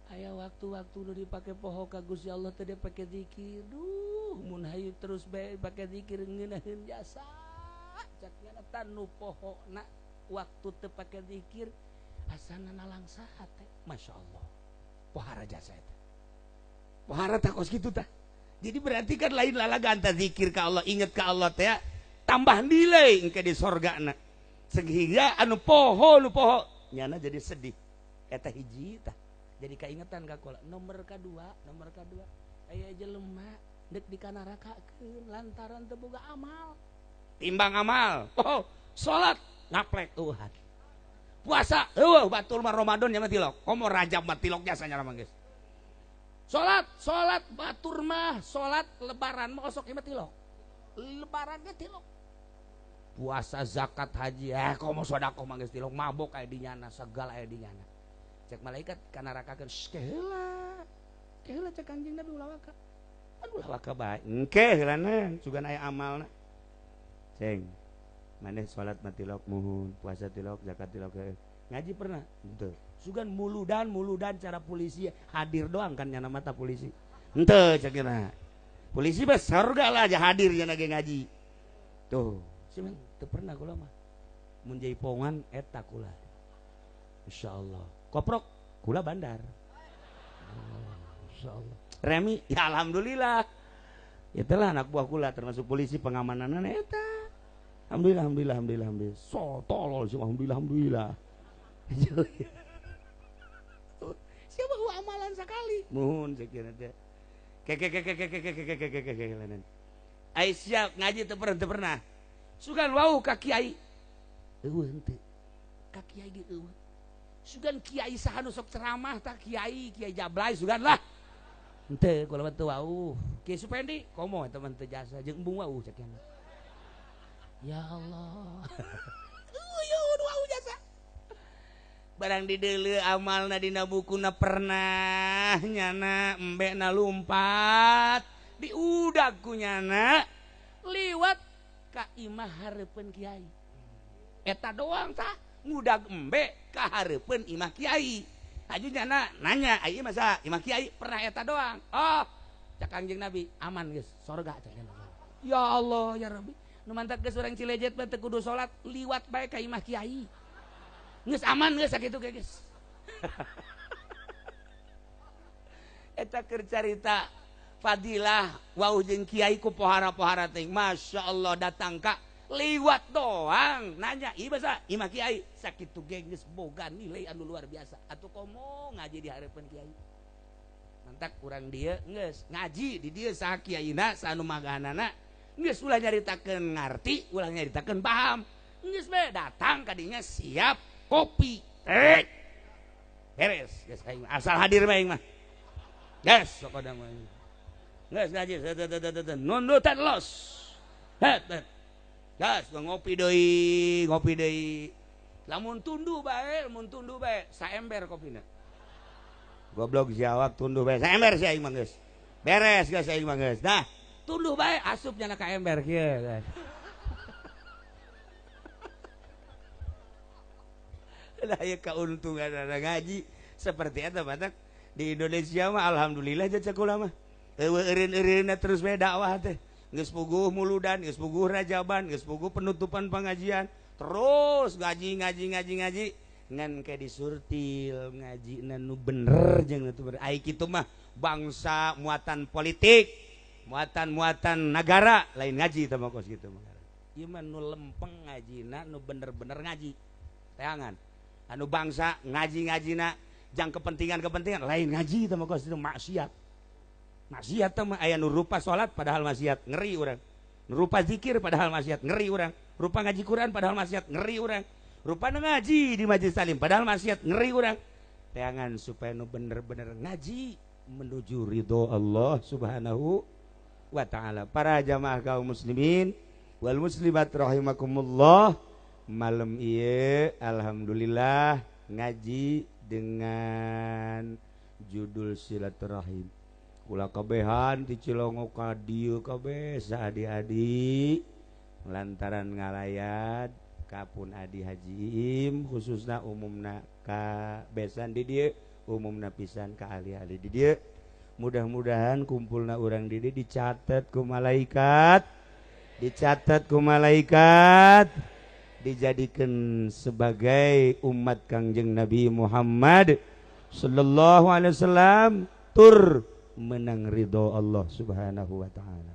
Aya waktu-waktu nu dipake poho ka Gusti Allah teh dipake zikir. Duh, mun hayu terus bae pake zikir ngeunaheun jasa. Cak nyana tanu pohona waktu teu pake zikir asana nalangsa hate. Masya Allah. Pohara jasa eta. Pohara tah kos kitu tah. Jadi berarti kan lain lalagaan tah zikir ka Allah, inget ka Allah teh tambah nilai engke di sorgana. Sehingga anu poho nu poho nyana jadi sedih. Eta hiji tah. Jadi kaingetan ka kula. Nomor kadua aya jelema deuk dikanarakakeun lantaran teu boga amal. Timbang amal. Oh, salat ngaplek eueuhan. Puasa eueuh batur mah Ramadan nya mah tilok. Komo Rajab mah tilok jasa nya mah geus. Salat batur mah, salat lebaran mah osok ieu mah tilok. Lebaran ge tilok. Puasa, zakat, haji, komo sedekah mah geus tilok, mabok aya di nyana, segala aya di nyana. Cek malaikat kanarakakeun, keheula. Keheula cek Kanjeng Nabi ulah waka. Aduh ulah waka bae. Engke heulana sugan aya amalna. Ceng. Maneh salat mah tilok muhun, puasa tilok, zakat tilok. Ngaji pernah? Henteu. Sugan muludan cara polisi hadir doang kan nyana mata polisi. Henteu cek nya. Polisi mah surga lah aja hadir nya ge ngaji. Tuh, sih teu pernah kula mah. Mun jaipongan eta kula. Insyaallah. Koprok kula bandar. Oh, insyaallah. Remi ya alhamdulillah. Itulah anak buah kula termasuk polisi pengamananna eta. Alhamdulillah alhamdulillah alhamdulillah alhamdulillah. So tolol sih alhamdulillah alhamdulillah. Siapa gua amalan sekali. Muhun sekira teh. Ke ke ke ke ke ke ke ke ke ke ke. Ai siap ngaji teu pernah. Sugan wau ka kiai. Eueuh henteu. Ka kiai ge eueuh. Sugan kiai saha nu sok ceramah tah kiai, kiai Jablay sugan lah. Henteu kula mah teu wau. Kiai Supendi komo eta mah teu jasa jeung embung wau cek nya. Ya Allah. Eueuh wau jasa. Barang dideuleu amalna dina bukuna pernah nyana embekna lumpat diudag ku nyana liwat ka imah hareupeun kiai. Eta doang tah ngudag embe ka hareupeun imah kiai. Aju nyana nanya, ai masa imah kiai pernah eta doang. Oh, cak Kangjeng Nabi aman geus sorga cak nyana. Ya Allah ya Rabbi. Nu mantak geus urang Cilejet mah teu kudu salat liwat bae ka imah kiai. Geus aman geus sakitu ge geus. Eta keur carita fadilah wau jeung kiai ku pohara-pohara teh. Masya Allah datang ka liwat doang nanya ieu basa imah kiai sakitu ge geus boga nilai anu luar biasa. Atuh komo ngaji di hareupeun kiai. Mantak urang dieu geus ngaji di dieu saha kiaina saha nu magahanana geus ulah nyaritakeun ngarti, ulah nyaritakeun paham. Geus bae datang ka dinya siap kopi teh. Beres geus aing asal hadir bae aing mah. Geus sok ada mah. Geus ngaji nundutan los. Het. Geus ngopi deui, ngopi deui. Lamun tunduh bae saember kopina. Goblok jawab tunduh bae saember si aing mah geus. Beres geus aing mah geus. Nah, tunduh bae asup nyana ka ember kieu geus. Lah ieu kauntungan ngaji seperti eta batak di Indonesia mah alhamdulillah jasa kula mah. Eueuh eureun-eureunna terus bae dakwah teh. Geus puguh muludan, geus puguh rajaban, geus puguh penutupan pengajian, terus ngaji ngaji ngaji ngaji ngan ke disurtil ngajina nu bener jeung nu bener. Ai kitu mah bangsa muatan politik, muatan-muatan nagara lain ngaji teh mah kos kitu mah. Ieu mah nu lempeng ngajina nu bener-bener ngaji. Teangan. Anu bangsa ngaji-ngajina jang kepentingan-kepentingan lain ngaji teh mah kos itu maksiat. Maksiat teh mah aya nu rupa salat padahal maksiat, ngeri urang. Rupa zikir padahal maksiat, ngeri urang. Rupa ngaji Quran padahal maksiat, ngeri urang. Rupa ngaji di majelis talim padahal maksiat, ngeri urang. Teangan supaya nu bener-bener ngaji menuju ridho Allah Subhanahu wa ta'ala. Para jamaah kaum muslimin wal muslimat rahimakumullah, malam ieu alhamdulillah ngaji dengan judul silaturahim. Kula kabehan di Cilongok ka dieu kabeh saadi-adi lantaran ngalayat ka pun Adi Haji Iim, khususna umumna ka besan di dieu, umumna pisan ka ahli-ahli di dieu. Mudah-mudahan kumpulna urang di dieu dicatat ku malaikat, dicatat ku malaikat, dijadikan sebagai umat Kangjeng Nabi Muhammad sallallahu alaihi wasallam, tur menang ridho Allah Subhanahu wa ta'ala.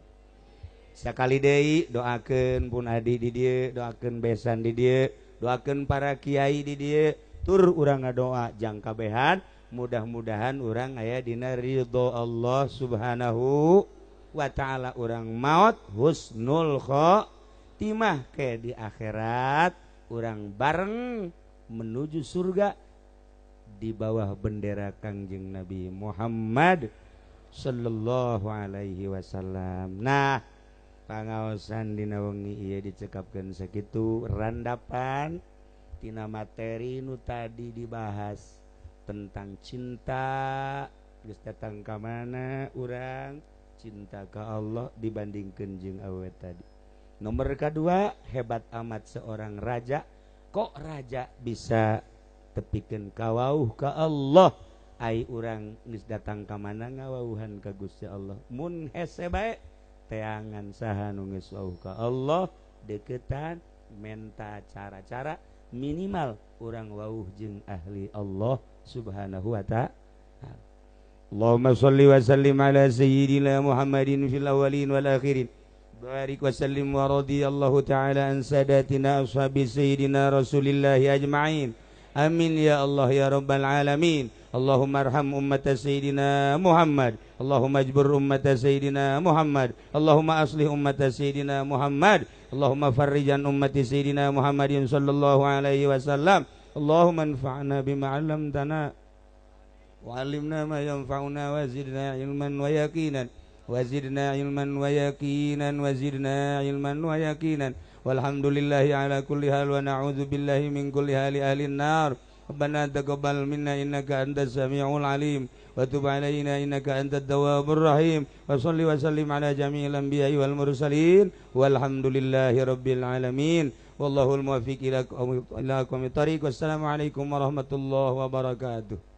Sekali deui doakeun pun adi di dieu, doakeun besan di dieu, doakeun para kiai di dieu, tur urang ngadoa jang kabehan, mudah-mudahan urang aya dina ridho Allah Subhanahu wa ta'ala, urang maot husnul khotimah ke di akhirat urang bareng menuju surga di bawah bendera Kangjeng Nabi Muhammad sallallahu alaihi wasallam. Nah, pangaosan dina wengi ieu dicekapkeun sakitu randapan tina materi nu tadi dibahas tentang cinta. Geus datang ka mana urang cinta ka Allah dibandingkeun jeung awewe tadi. Nomor kedua, hebat amat seorang raja, kok raja bisa tepikeun kawauh ka Allah. Ai urang geus datang ka mana ngawauhan ka Gusti Allah. Mun hese bae teangan saha nu geus wauh ka Allah, deketan menta cara-cara minimal urang wauh jeung ahli Allah Subhanahu wa ta'ala. Allahumma shalli wa sallim ala sayyidina Muhammadin fil awwalin wal akhirin. Barik wa sallim wa radiyallahu ta'ala an sadatina ashabi sayyidina Rasulillahi ajma'in. Amin ya Allah ya rabbal alamin. Allahumma arham ummata sayyidina Muhammad. Allahumma ajbur ummata sayyidina Muhammad. Allahumma aslih ummata sayyidina Muhammad. Allahumma farrijan ummati sayyidina Muhammadin sallallahu alaihi wasallam. Allahumma anfa'na bima 'allamtana wa 'allimna ma yanfa'una wa zidna ilman wa yaqinan. Wa zidna ilman wa yaqinan wa zidna ilman wa yaqinan. Walhamdulillahi ala kulli hal wa na'udzu billahi min kulli hali ahlin nar. Rabbana taqabbal minna innaka antas samiul alim wa tub alaina innaka antat tawwabur rahim. Wa shalli wa sallim ala jami'il anbiya'i wal mursalin. Walhamdulillahi rabbil alamin. Wallahul muwaffiq ila aqwamit thariq. Wassalamu alaikum warahmatullahi wabarakatuh.